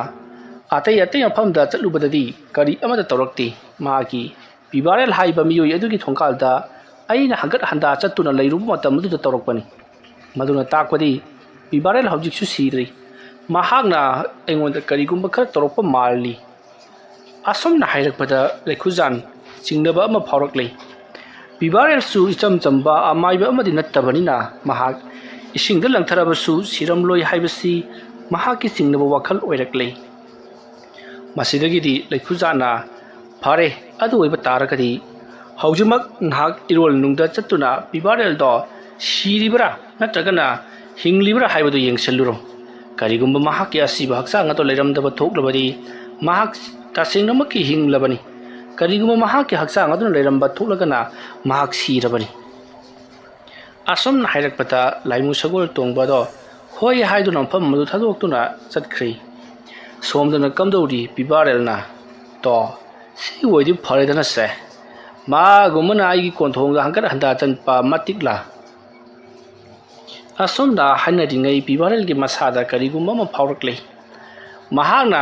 ꯑꯇꯩ ꯑꯇꯩ ꯃꯐꯝꯗ ꯆꯠꯂꯨꯕꯗꯗꯤ ꯀꯔꯤ ꯑꯃꯠꯇ ꯇꯧꯔꯛꯇꯦ꯫ ꯃꯍꯥꯛꯀꯤ ꯄꯤꯕꯥꯔꯦꯜ ꯍꯥꯏꯕ ꯃꯤꯑꯣꯏ ꯑꯗꯨꯒꯤ ꯊꯣꯡꯒꯥꯜꯗ ꯑꯩꯅ ꯍꯪꯒꯠ ꯍꯟꯗꯥ ꯆꯠꯇꯨꯅ ꯂꯩꯔꯨꯕ ꯃꯇꯝ ꯑꯗꯨꯗ ꯇꯧꯔꯛꯄꯅꯤ꯫ ꯃꯗꯨꯅ ꯇꯥꯛꯄꯗꯤ ꯄꯤꯕꯥꯔꯦꯜ ꯍꯧꯖꯤꯛꯁꯨ ꯁꯤꯗ꯭ꯔꯤ꯫ ꯃꯍꯥꯛꯅ ꯑꯩꯉꯣꯟꯗ ꯀꯔꯤꯒꯨꯝꯕ ꯈꯔ ꯇꯧꯔꯛꯄ ꯃꯥꯜꯂꯤ꯫ ꯑꯁꯨꯝꯅ ꯍꯥꯏꯔꯛꯄꯗ ꯂꯩꯈꯨꯖꯥꯟ ꯆꯤꯡꯅꯕ ꯑꯃ ꯐꯥꯎꯔꯛꯂꯦ꯫ ꯄꯤꯕꯥꯔꯦꯜꯁꯨ ꯏꯆꯝ ꯆꯝꯕ ꯑꯃꯥꯏꯕ ꯑꯃꯗꯤ ꯅꯠꯇꯕꯅꯤꯅ ꯃꯍꯥꯛ ꯏꯁꯤꯡꯗ ꯂꯪꯊꯔꯕꯁꯨ ꯁꯤꯔꯝꯂꯣꯏ ꯍꯥꯏꯕꯁꯤ ꯃꯍꯥꯛꯀꯤ ꯆꯤꯡꯅꯕ ꯋꯥꯈꯜ ꯑꯣꯏꯔꯛꯂꯦ꯫ ꯃꯁꯤꯗꯒꯤꯗꯤ ꯂꯩꯈꯨꯖꯥꯟꯅ, "ꯐꯔꯦ, ꯑꯗꯨ ꯑꯣꯏꯕ ꯇꯥꯔꯒꯗꯤ ꯍꯧꯖꯤꯛꯃꯛ ꯉꯥꯏꯍꯥꯛ ꯏꯔꯣꯜ ꯅꯨꯡꯗ ꯆꯠꯇꯨꯅ ꯄꯤꯕꯥꯔꯦꯜꯗꯣ ꯁꯤꯔꯤꯕ꯭ꯔꯥ ꯅꯠꯇ꯭ꯔꯒꯅ ꯍꯤꯡꯂꯤꯕ꯭ꯔꯥ ꯍꯥꯏꯕꯗꯨ ꯌꯦꯡꯁꯤꯜꯂꯨꯔꯣ꯫ ꯀꯔꯤꯒꯨꯝꯕ ꯃꯍꯥꯛꯀꯤ ꯑꯁꯤꯕ ꯍꯛꯆꯥꯡ ꯑꯗꯨ ꯂꯩꯔꯝꯗꯕ ꯊꯣꯛꯂꯕꯗꯤ ꯃꯍꯥꯛ ꯇꯁꯦꯡꯅꯃꯛꯀꯤ ꯍꯤꯡꯂꯕꯅꯤ꯫ ꯀꯔꯤꯒꯨꯝꯕ ꯃꯍꯥꯛꯀꯤ ꯍꯛꯆꯥꯡ ꯑꯗꯨꯅ ꯂꯩꯔꯝꯕ ꯊꯣꯛꯂꯒꯅ ꯃꯍꯥꯛ ꯁꯤꯔꯕꯅꯤ꯫" ꯑꯁꯨꯝꯅ ꯍꯥꯏꯔꯛꯄꯗ ꯂꯥꯏꯃꯨ ꯁꯒꯣꯜ ꯇꯣꯡꯕ ꯑꯗꯣ ꯍꯣꯏ ꯍꯥꯏꯗꯨꯅ ꯃꯐꯝ ꯑꯗꯨ ꯊꯥꯗꯣꯛꯇꯨꯅ ꯆꯠꯈ꯭ꯔꯤ꯫ ꯁꯣꯝꯗꯅ ꯀꯝꯗꯧꯔꯤ ꯄꯤꯕꯥꯔꯦꯜꯅ? "ꯇꯣ, ꯁꯤ ꯑꯣꯏꯗꯤ ꯐꯔꯦꯗꯅ ꯁꯦ꯫ ꯃꯥꯒꯨꯝꯕꯅ ꯑꯩꯒꯤ ꯀꯣꯟꯊꯣꯡꯗ ꯍꯪꯒꯠ ꯍꯟꯗꯥ ꯆꯠꯄ ꯃꯇꯤꯛꯂꯥ?" ꯑꯁꯨꯝꯅ ꯍꯥꯏꯅꯔꯤꯉꯩ ꯄꯤꯕꯥꯔꯦꯜꯒꯤ ꯃꯁꯥꯗ ꯀꯔꯤꯒꯨꯝꯕ ꯑꯃ ꯐꯥꯎꯔꯛꯂꯦ꯫ ꯃꯍꯥꯛꯅ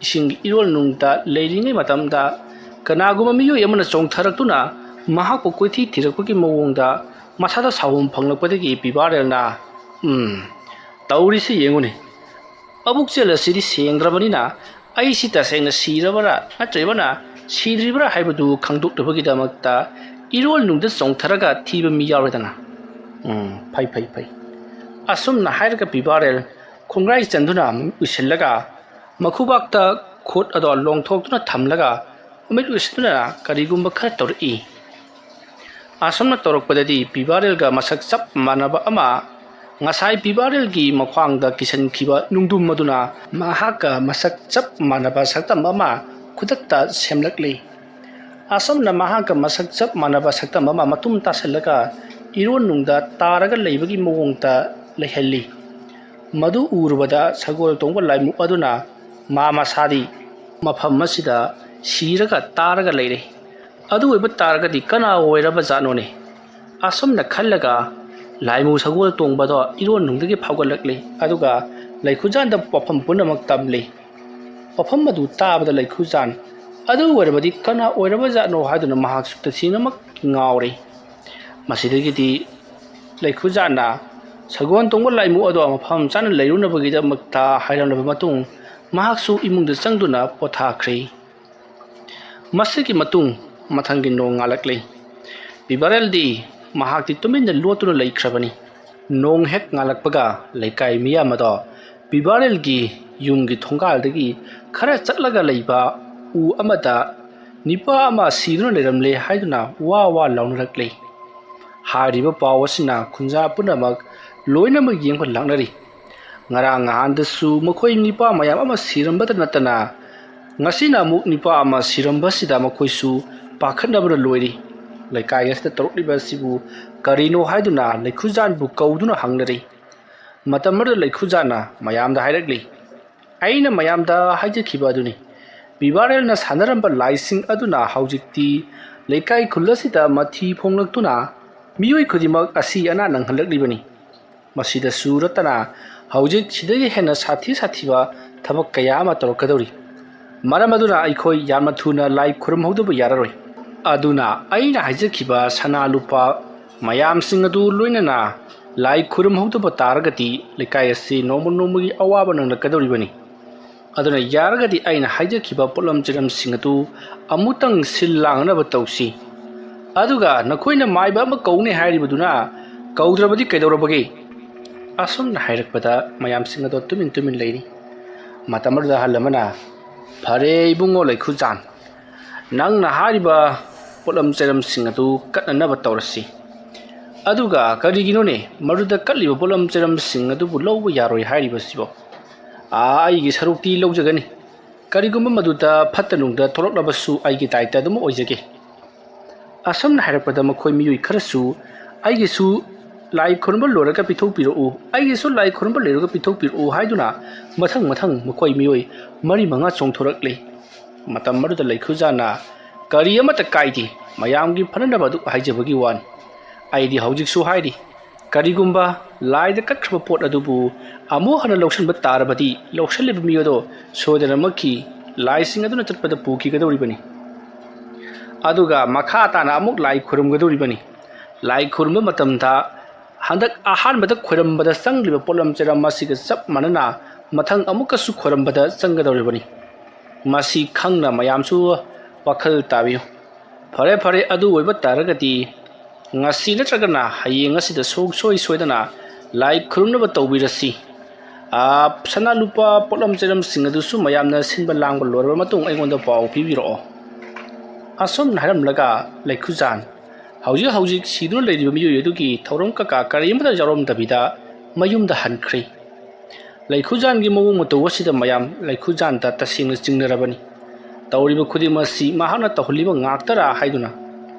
ꯏꯁꯤꯡꯒꯤ ꯏꯔꯣꯜ ꯅꯨꯡꯗ ꯂꯩꯔꯤꯉꯩ ꯃꯇꯝꯗ ꯀꯅꯥꯒꯨꯝꯕ ꯃꯤꯑꯣꯏ ꯑꯃꯅ ꯆꯣꯡꯊꯔꯛꯇꯨꯅ ꯃꯍꯥꯛꯄꯨ ꯀꯣꯏꯊꯤ ꯊꯤꯔꯛꯄꯒꯤ ꯃꯑꯣꯡꯗ ꯃꯁꯥꯗ ꯁꯥꯎꯍꯨꯝ ꯐꯪꯂꯛꯄꯗꯒꯤ ꯄꯤꯕꯥꯔꯦꯜꯅ, "ꯎꯝ, ꯇꯧꯔꯤꯁꯤ ꯌꯦꯡꯉꯨꯅꯦ꯫ ꯃꯕꯨꯛꯆꯦꯜ ꯑꯁꯤꯗꯤ ꯁꯦꯡꯗ꯭ꯔꯕꯅꯤꯅ ꯑꯩꯁꯤ ꯇꯁꯦꯡꯅ ꯁꯤꯔꯕꯔꯥ ꯅꯠꯇ꯭ꯔꯒꯅ ꯁꯤꯗ꯭ꯔꯤꯕ꯭ꯔꯥ ꯍꯥꯏꯕꯗꯨ ꯈꯪꯗꯣꯛꯅꯕꯒꯤꯗꯃꯛꯇ ꯏꯔꯣꯜ ꯅꯨꯡꯗ ꯆꯣꯡꯊꯔꯒ ꯊꯤꯕ ꯃꯤ ꯌꯥꯎꯔꯦꯗꯅ꯫ ꯎꯝ, ꯐꯩ, ꯐꯩ, ꯐꯩ꯫" ꯑꯁꯨꯝꯅ ꯍꯥꯏꯔꯒ ꯄꯤꯕꯥꯔꯦꯜ ꯈꯣꯡꯒ꯭ꯔꯥꯏ ꯆꯟꯗꯨꯅ ꯃꯃꯤꯠ ꯎꯏꯁꯤꯜꯂꯒ ꯃꯈꯨꯕꯥꯛꯇ ꯈꯨꯠ ꯑꯗꯣ ꯂꯣꯡꯊꯣꯛꯇꯨꯅ ꯊꯝꯂꯒ ꯃꯃꯤꯠ ꯎꯏꯁꯤꯟꯗꯨꯅ ꯀꯔꯤꯒꯨꯝꯕ ꯈꯔ ꯇꯧꯔꯛꯏ꯫ ꯑꯁꯨꯝꯅ ꯇꯧꯔꯛꯄꯗꯗꯤ ꯄꯤꯕꯥꯔꯦꯜꯒ ꯃꯁꯛ ꯆꯞ ꯃꯥꯟꯅꯕ ꯑꯃ, ꯉꯁꯥꯏ ꯄꯤꯕꯥꯔꯦꯜꯒꯤ ꯃꯈ꯭ꯋꯥꯡꯗ ꯀꯤꯁꯟꯈꯤꯕ ꯅꯨꯡꯗꯨꯝ ꯑꯗꯨꯅ ꯃꯍꯥꯛꯀ ꯃꯁꯛ ꯆꯞ ꯃꯥꯟꯅꯕ ꯁꯛꯇꯝ ꯑꯃ ꯈꯨꯗꯛꯇ ꯁꯦꯝꯂꯛꯂꯤ꯫ ꯑꯁꯨꯝꯅ ꯃꯍꯥꯛꯀ ꯃꯁꯛ ꯆꯞ ꯃꯥꯟꯅꯕ ꯁꯛꯇꯝ ꯑꯃ ꯃꯇꯨꯝ ꯇꯥꯁꯤꯜꯂꯒ ꯏꯔꯣꯟꯅꯨꯡꯗ ꯇꯥꯔꯒ ꯂꯩꯕꯒꯤ ꯃꯑꯣꯡꯗ ꯂꯩꯍꯜꯂꯤ꯫ ꯃꯗꯨ ꯎꯔꯨꯕꯗ ꯁꯒꯣꯜ ꯇꯣꯡꯕ ꯂꯥꯏꯃꯨ ꯑꯗꯨꯅ ꯃꯥ ꯃꯁꯥꯗꯤ ꯃꯐꯝ ꯑꯁꯤꯗ ꯁꯤꯔꯒ ꯇꯥꯔꯒ ꯂꯩꯔꯦ꯫ ꯑꯗꯨ ꯑꯣꯏꯕ ꯇꯥꯔꯒꯗꯤ ꯀꯅꯥ ꯑꯣꯏꯔꯕ ꯖꯥꯠꯅꯣꯅꯦ? ꯑꯁꯨꯝꯅ ꯈꯜꯂꯒ ꯂꯥꯏꯃꯨ ꯁꯒꯣꯜ ꯇꯣꯡꯕꯗꯣ ꯏꯔꯣꯟꯅꯨꯡꯗꯒꯤ ꯐꯥꯎꯒꯠꯂꯛꯂꯤ꯫ ꯑꯗꯨꯒ ꯂꯩꯈꯨꯖꯥꯟꯗ ꯋꯥꯐꯝ ꯄꯨꯝꯅꯃꯛ ꯇꯝꯂꯤ꯫ ꯋꯥꯐꯝ ꯑꯗꯨ ꯇꯥꯕꯗ ꯂꯩꯈꯨꯖꯥꯟ ꯑꯗꯨ ꯑꯣꯏꯔꯕꯗꯤ ꯀꯅꯥ ꯑꯣꯏꯔꯕ ꯖꯥꯠꯅꯣ ꯍꯥꯏꯗꯨꯅ ꯃꯍꯥꯛꯁꯨ ꯇꯁꯦꯡꯅꯃꯛ ꯉꯥꯎꯔꯦ꯫ ꯃꯁꯤꯗꯒꯤꯗꯤ ꯂꯩꯈꯨꯖꯥꯟꯅ ꯁꯒꯣꯜ ꯇꯣꯡꯕ ꯂꯥꯏꯃꯨ ꯑꯗꯣ ꯃꯐꯝ ꯆꯥꯅ ꯂꯩꯔꯨꯅꯕꯒꯤꯗꯃꯛꯇ ꯍꯥꯏꯔꯝꯂꯕ ꯃꯇꯨꯡ ꯃꯍꯥꯛꯁꯨ ꯏꯃꯨꯡꯗ ꯆꯪꯗꯨꯅ ꯄꯣꯊꯥꯈ꯭ꯔꯦ꯫ ꯃꯁꯤꯒꯤ ꯃꯇꯨꯡ ꯃꯊꯪꯒꯤ ꯅꯣꯡ ꯉꯥꯜꯂꯛꯂꯤ꯫ ꯄꯤꯕꯥꯔꯦꯜꯗꯤ ꯃꯍꯥꯛꯇꯤ ꯇꯨꯃꯤꯟꯅ ꯂꯣꯠꯇꯨꯅ ꯂꯩꯈ꯭ꯔꯕꯅꯤ꯫ ꯅꯣꯡ ꯍꯦꯛ ꯉꯥꯜꯂꯛꯄꯒ ꯂꯩꯀꯥꯏ ꯃꯤꯌꯥꯝ ꯑꯗꯣ ꯄꯤꯕꯥꯔꯦꯜꯒꯤ ꯌꯨꯝꯒꯤ ꯊꯣꯡꯒꯥꯜꯗꯒꯤ ꯈꯔ ꯆꯠꯂꯒ ꯂꯩꯕ ꯎ ꯑꯃꯗ ꯅꯤꯄꯥ ꯑꯃ ꯁꯤꯗꯨꯅ ꯂꯩꯔꯝꯂꯦ ꯍꯥꯏꯗꯨꯅ ꯋꯥ ꯋꯥ ꯂꯥꯎꯅꯔꯛꯂꯦ꯫ ꯍꯥꯏꯔꯤꯕ ꯄꯥꯎ ꯑꯁꯤꯅ ꯈꯨꯟꯖꯥ ꯄꯨꯝꯅꯃꯛ ꯂꯣꯏꯅꯃꯛ ꯌꯦꯡꯕ ꯂꯥꯛꯅꯔꯤ꯫ ꯉꯔꯥꯡ ꯅꯍꯥꯟꯗꯁꯨ ꯃꯈꯣꯏ ꯅꯤꯄꯥ ꯃꯌꯥꯝ ꯑꯃ ꯁꯤꯔꯝꯕꯇ ꯅꯠꯇꯅ ꯉꯁꯤꯅ ꯑꯃꯨꯛ ꯅꯤꯄꯥ ꯑꯃ ꯁꯤꯔꯝꯕꯁꯤꯗ ꯃꯈꯣꯏꯁꯨ ꯄꯥꯈꯠꯅꯕꯅ ꯂꯣꯏꯔꯤ꯫ ꯂꯩꯀꯥꯏ ꯑꯁꯤꯗ ꯇꯧꯔꯛꯂꯤꯕ ꯑꯁꯤꯕꯨ ꯀꯔꯤꯅꯣ ꯍꯥꯏꯗꯨꯅ ꯂꯩꯈꯨꯖꯥꯟꯕꯨ ꯀꯧꯗꯨꯅ ꯍꯪꯅꯔꯤ꯫ ꯃꯇꯝ ꯑꯗꯨꯗ ꯂꯩꯈꯨꯖꯥꯟꯅ ꯃꯌꯥꯝꯗ ꯍꯥꯏꯔꯛꯂꯤ, "ꯑꯩꯅ ꯃꯌꯥꯝꯗ ꯍꯥꯏꯖꯈꯤꯕ ꯑꯗꯨꯅꯤ꯫ ꯄꯤꯕꯥꯔꯦꯜꯅ ꯁꯥꯟꯅꯔꯝꯕ ꯂꯥꯏꯁꯤꯡ ꯑꯗꯨꯅ ꯍꯧꯖꯤꯛꯇꯤ ꯂꯩꯀꯥꯏ ꯈꯨꯜ ꯑꯁꯤꯗ ꯃꯊꯤ ꯐꯣꯡꯂꯛꯇꯨꯅ ꯃꯤꯑꯣꯏ ꯈꯨꯗꯤꯡꯃꯛ ꯑꯁꯤ ꯑꯅꯥ ꯅꯪꯍꯜꯂꯛꯂꯤꯕꯅꯤ꯫ ꯃꯁꯤꯗꯁꯨ ꯅꯠꯇꯅ ꯍꯧꯖꯤꯛ ꯁꯤꯗꯒꯤ ꯍꯦꯟꯅ ꯁꯥꯊꯤ ꯁꯥꯊꯤꯕ ꯊꯕꯛ ꯀꯌꯥ ꯑꯃ ꯇꯧꯔꯛꯀꯗꯧꯔꯤ꯫ ꯃꯔꯝ ꯑꯗꯨꯅ ꯑꯩꯈꯣꯏ ꯌꯥꯝꯅ ꯊꯨꯅ ꯂꯥꯏ ꯈꯨꯔꯨꯝꯍꯧꯗꯕ ꯌꯥꯔꯔꯣꯏ꯫ ꯑꯗꯨꯅ ꯑꯩꯅ ꯍꯥꯏꯖꯈꯤꯕ ꯁꯅꯥ ꯂꯨꯄꯥ ꯃꯌꯥꯝꯁꯤꯡ ꯑꯗꯨ ꯂꯣꯏꯅꯅ ꯂꯥꯏ ꯈꯨꯔꯨꯝꯍꯧꯗꯕ ꯇꯥꯔꯒꯗꯤ ꯂꯩꯀꯥꯏ ꯑꯁꯤ ꯅꯣꯡꯃ ꯅꯣꯡꯃꯒꯤ ꯑꯋꯥꯕ ꯅꯪꯂꯛꯀꯗꯧꯔꯤꯕꯅꯤ꯫ ꯑꯗꯨꯅ ꯌꯥꯔꯒꯗꯤ ꯑꯩꯅ ꯍꯥꯏꯖꯈꯤꯕ ꯄꯣꯠꯂꯝ ꯆꯩꯔꯝꯁꯤꯡ ꯑꯗꯨ ꯑꯃꯨꯛꯇꯪ ꯁꯤꯜ ꯂꯥꯡꯅꯕ ꯇꯧꯁꯤ꯫ ꯑꯗꯨꯒ ꯅꯈꯣꯏꯅ ꯃꯥꯏꯕ ꯑꯃ ꯀꯧꯅꯤ ꯍꯥꯏꯔꯤꯕꯗꯨꯅ ꯀꯧꯗ꯭ꯔꯕꯗꯤ ꯀꯩꯗꯧꯔꯕꯒꯦ?" ꯑꯁꯨꯝꯅ ꯍꯥꯏꯔꯛꯄꯗ ꯃꯌꯥꯝꯁꯤꯡ ꯑꯗꯣ ꯇꯨꯃꯤꯟ ꯇꯨꯃꯤꯟ ꯂꯩꯔꯤ꯫ ꯃꯇꯝ ꯑꯗꯨꯗ ꯑꯍꯜ ꯑꯃꯅ, "ꯐꯔꯦ ꯏꯕꯨꯡꯉꯣ ꯂꯩꯈꯨꯖꯥꯟ, ꯅꯪꯅ ꯍꯥꯏꯔꯤꯕ ꯄꯣꯠꯂꯝ ꯆꯩꯔꯝꯁꯤꯡ ꯑꯗꯨ ꯀꯠꯅꯅꯕ ꯇꯧꯔꯁꯤ꯫ ꯑꯗꯨꯒ ꯀꯔꯤꯒꯤꯅꯣꯅꯦ ꯃꯗꯨꯗ ꯀꯠꯂꯤꯕ ꯄꯣꯠꯂꯝ ꯆꯩꯔꯝꯁꯤꯡ ꯑꯗꯨꯕꯨ ꯂꯧꯕ ꯌꯥꯔꯣꯏ ꯍꯥꯏꯔꯤꯕꯁꯤꯕꯣ? ꯑꯥ, ꯑꯩꯒꯤ ꯁꯔꯨꯛꯇꯤ ꯂꯧꯖꯒꯅꯤ꯫ ꯀꯔꯤꯒꯨꯝꯕ ꯃꯗꯨꯗ ꯐꯠꯇ ꯅꯨꯡꯗ ꯊꯣꯛꯂꯛꯂꯕꯁꯨ ꯑꯩꯒꯤ ꯗꯥꯏꯇ ꯑꯗꯨꯝ ꯑꯣꯏꯖꯒꯦ꯫" ꯑꯁꯨꯝꯅ ꯍꯥꯏꯔꯛꯄꯗ ꯃꯈꯣꯏ ꯃꯤꯑꯣꯏ ꯈꯔꯁꯨ, "ꯑꯩꯒꯤꯁꯨ ꯂꯥꯏ ꯈꯨꯔꯨꯝꯕ ꯂꯣꯏꯔꯒ ꯄꯤꯊꯣꯛꯄꯤꯔꯛꯎ, ꯑꯩꯒꯤꯁꯨ ꯂꯥꯏ ꯈꯨꯔꯨꯝꯕ ꯂꯣꯏꯔꯒ ꯄꯤꯊꯣꯛꯄꯤꯔꯛꯎ" ꯍꯥꯏꯗꯨꯅ ꯃꯊꯪ ꯃꯊꯪ ꯃꯈꯣꯏ ꯃꯤꯑꯣꯏ ꯃꯔꯤ ꯃꯉꯥ ꯆꯣꯡꯊꯣꯔꯛꯂꯤ꯫ ꯃꯇꯝ ꯑꯗꯨꯗ ꯂꯩꯈꯨꯖꯥꯟꯅ ꯀꯔꯤ ꯑꯃꯠꯇ ꯀꯥꯏꯗꯦ, ꯃꯌꯥꯝꯒꯤ ꯐꯅꯅꯕ ꯑꯗꯨ ꯍꯥꯏꯖꯕꯒꯤ ꯋꯥꯅꯤ꯫ ꯑꯩꯗꯤ ꯍꯧꯖꯤꯛꯁꯨ ꯍꯥꯏꯔꯤ, ꯀꯔꯤꯒꯨꯝꯕ ꯂꯥꯏꯗ ꯀꯠꯈ꯭ꯔꯕ ꯄꯣꯠ ꯑꯗꯨꯕꯨ ꯑꯃꯨꯛ ꯍꯟꯅ ꯂꯧꯁꯤꯟꯕ ꯇꯥꯔꯕꯗꯤ, ꯂꯧꯁꯤꯜꯂꯤꯕ ꯃꯤꯑꯣꯏ ꯑꯗꯣ ꯁꯣꯏꯗꯅꯃꯛꯀꯤ ꯂꯥꯏꯁꯤꯡ ꯑꯗꯨꯅ ꯆꯠꯄꯗ ꯄꯨꯈꯤꯒꯗꯧꯔꯤꯕꯅꯤ꯫ ꯑꯗꯨꯒ ꯃꯈꯥ ꯇꯥꯅ ꯑꯃꯨꯛ ꯂꯥꯏ ꯈꯨꯔꯨꯝꯒꯗꯧꯔꯤꯕꯅꯤ꯫ ꯂꯥꯏ ꯈꯨꯔꯨꯝꯕ ꯃꯇꯝꯗ ꯍꯟꯗꯛ ꯑꯍꯥꯟꯕꯗ ꯈꯣꯏꯔꯝꯕꯗ ꯆꯪꯂꯤꯕ ꯄꯣꯠꯂꯝ ꯆꯩꯔꯝ ꯑꯁꯤꯒ ꯆꯞ ꯃꯥꯟꯅꯅ ꯃꯊꯪ ꯑꯃꯨꯛꯀꯁꯨ ꯈꯣꯏꯔꯝꯕꯗ ꯆꯪꯒꯗꯧꯔꯤꯕꯅꯤ꯫ ꯃꯁꯤ ꯈꯪꯅ ꯃꯌꯥꯝꯁꯨ ꯋꯥꯈꯜ ꯇꯥꯕꯤꯌꯨ꯫ ꯐꯔꯦ, ꯐꯔꯦ, ꯑꯗꯨ ꯑꯣꯏꯕ ꯇꯥꯔꯒꯗꯤ ꯉꯁꯤ ꯅꯠꯇ꯭ꯔꯒꯅ ꯍꯌꯦꯡ ꯑꯁꯤꯗ ꯁꯨꯡꯁꯣꯏ ꯁꯣꯏꯗꯅ ꯂꯥꯏ ꯈꯨꯔꯨꯝꯅꯕ ꯇꯧꯕꯤꯔꯁꯤ꯫ ꯑꯥ, ꯁꯅꯥ ꯂꯨꯄꯥ ꯄꯣꯠꯂꯝ ꯆꯩꯔꯝꯁꯤꯡ ꯑꯗꯨꯁꯨ ꯃꯌꯥꯝꯅ ꯁꯤꯟꯕ ꯂꯥꯡꯕ ꯂꯣꯏꯔꯕ ꯃꯇꯨꯡ ꯑꯩꯉꯣꯟꯗ ꯄꯥꯎ ꯄꯤꯕꯤꯔꯛꯑꯣ꯫ ꯑꯁꯨꯝꯅ ꯍꯥꯏꯔꯝꯂꯒ ꯂꯩꯈꯨꯖꯥꯟ ꯍꯧꯖꯤꯛ ꯍꯧꯖꯤꯛ ꯁꯤꯗꯨꯅ ꯂꯩꯔꯤꯕ ꯃꯤꯑꯣꯏ ꯑꯗꯨꯒꯤ ꯊꯧꯔꯝ ꯀꯀꯥ ꯀꯔꯤꯃꯠꯇ ꯌꯥꯎꯔꯝꯗꯕꯤꯗ ꯃꯌꯨꯝꯗ ꯍꯟꯈ꯭ꯔꯦ꯫ ꯂꯩꯈꯨꯖꯥꯟꯒꯤ ꯃꯑꯣꯡ ꯃꯇꯧ ꯑꯁꯤꯗ ꯃꯌꯥꯝ ꯂꯩꯈꯨꯖꯥꯟꯗ ꯇꯁꯦꯡꯅ ꯆꯤꯡꯅꯔꯕꯅꯤ꯫ ꯇꯧꯔꯤꯕ ꯈꯨꯗꯤꯡꯃꯛ ꯑꯁꯤ ꯃꯍꯥꯛꯅ ꯇꯧꯍꯜꯂꯤꯕ ꯉꯥꯛꯇꯔꯥ ꯍꯥꯏꯗꯨꯅ꯫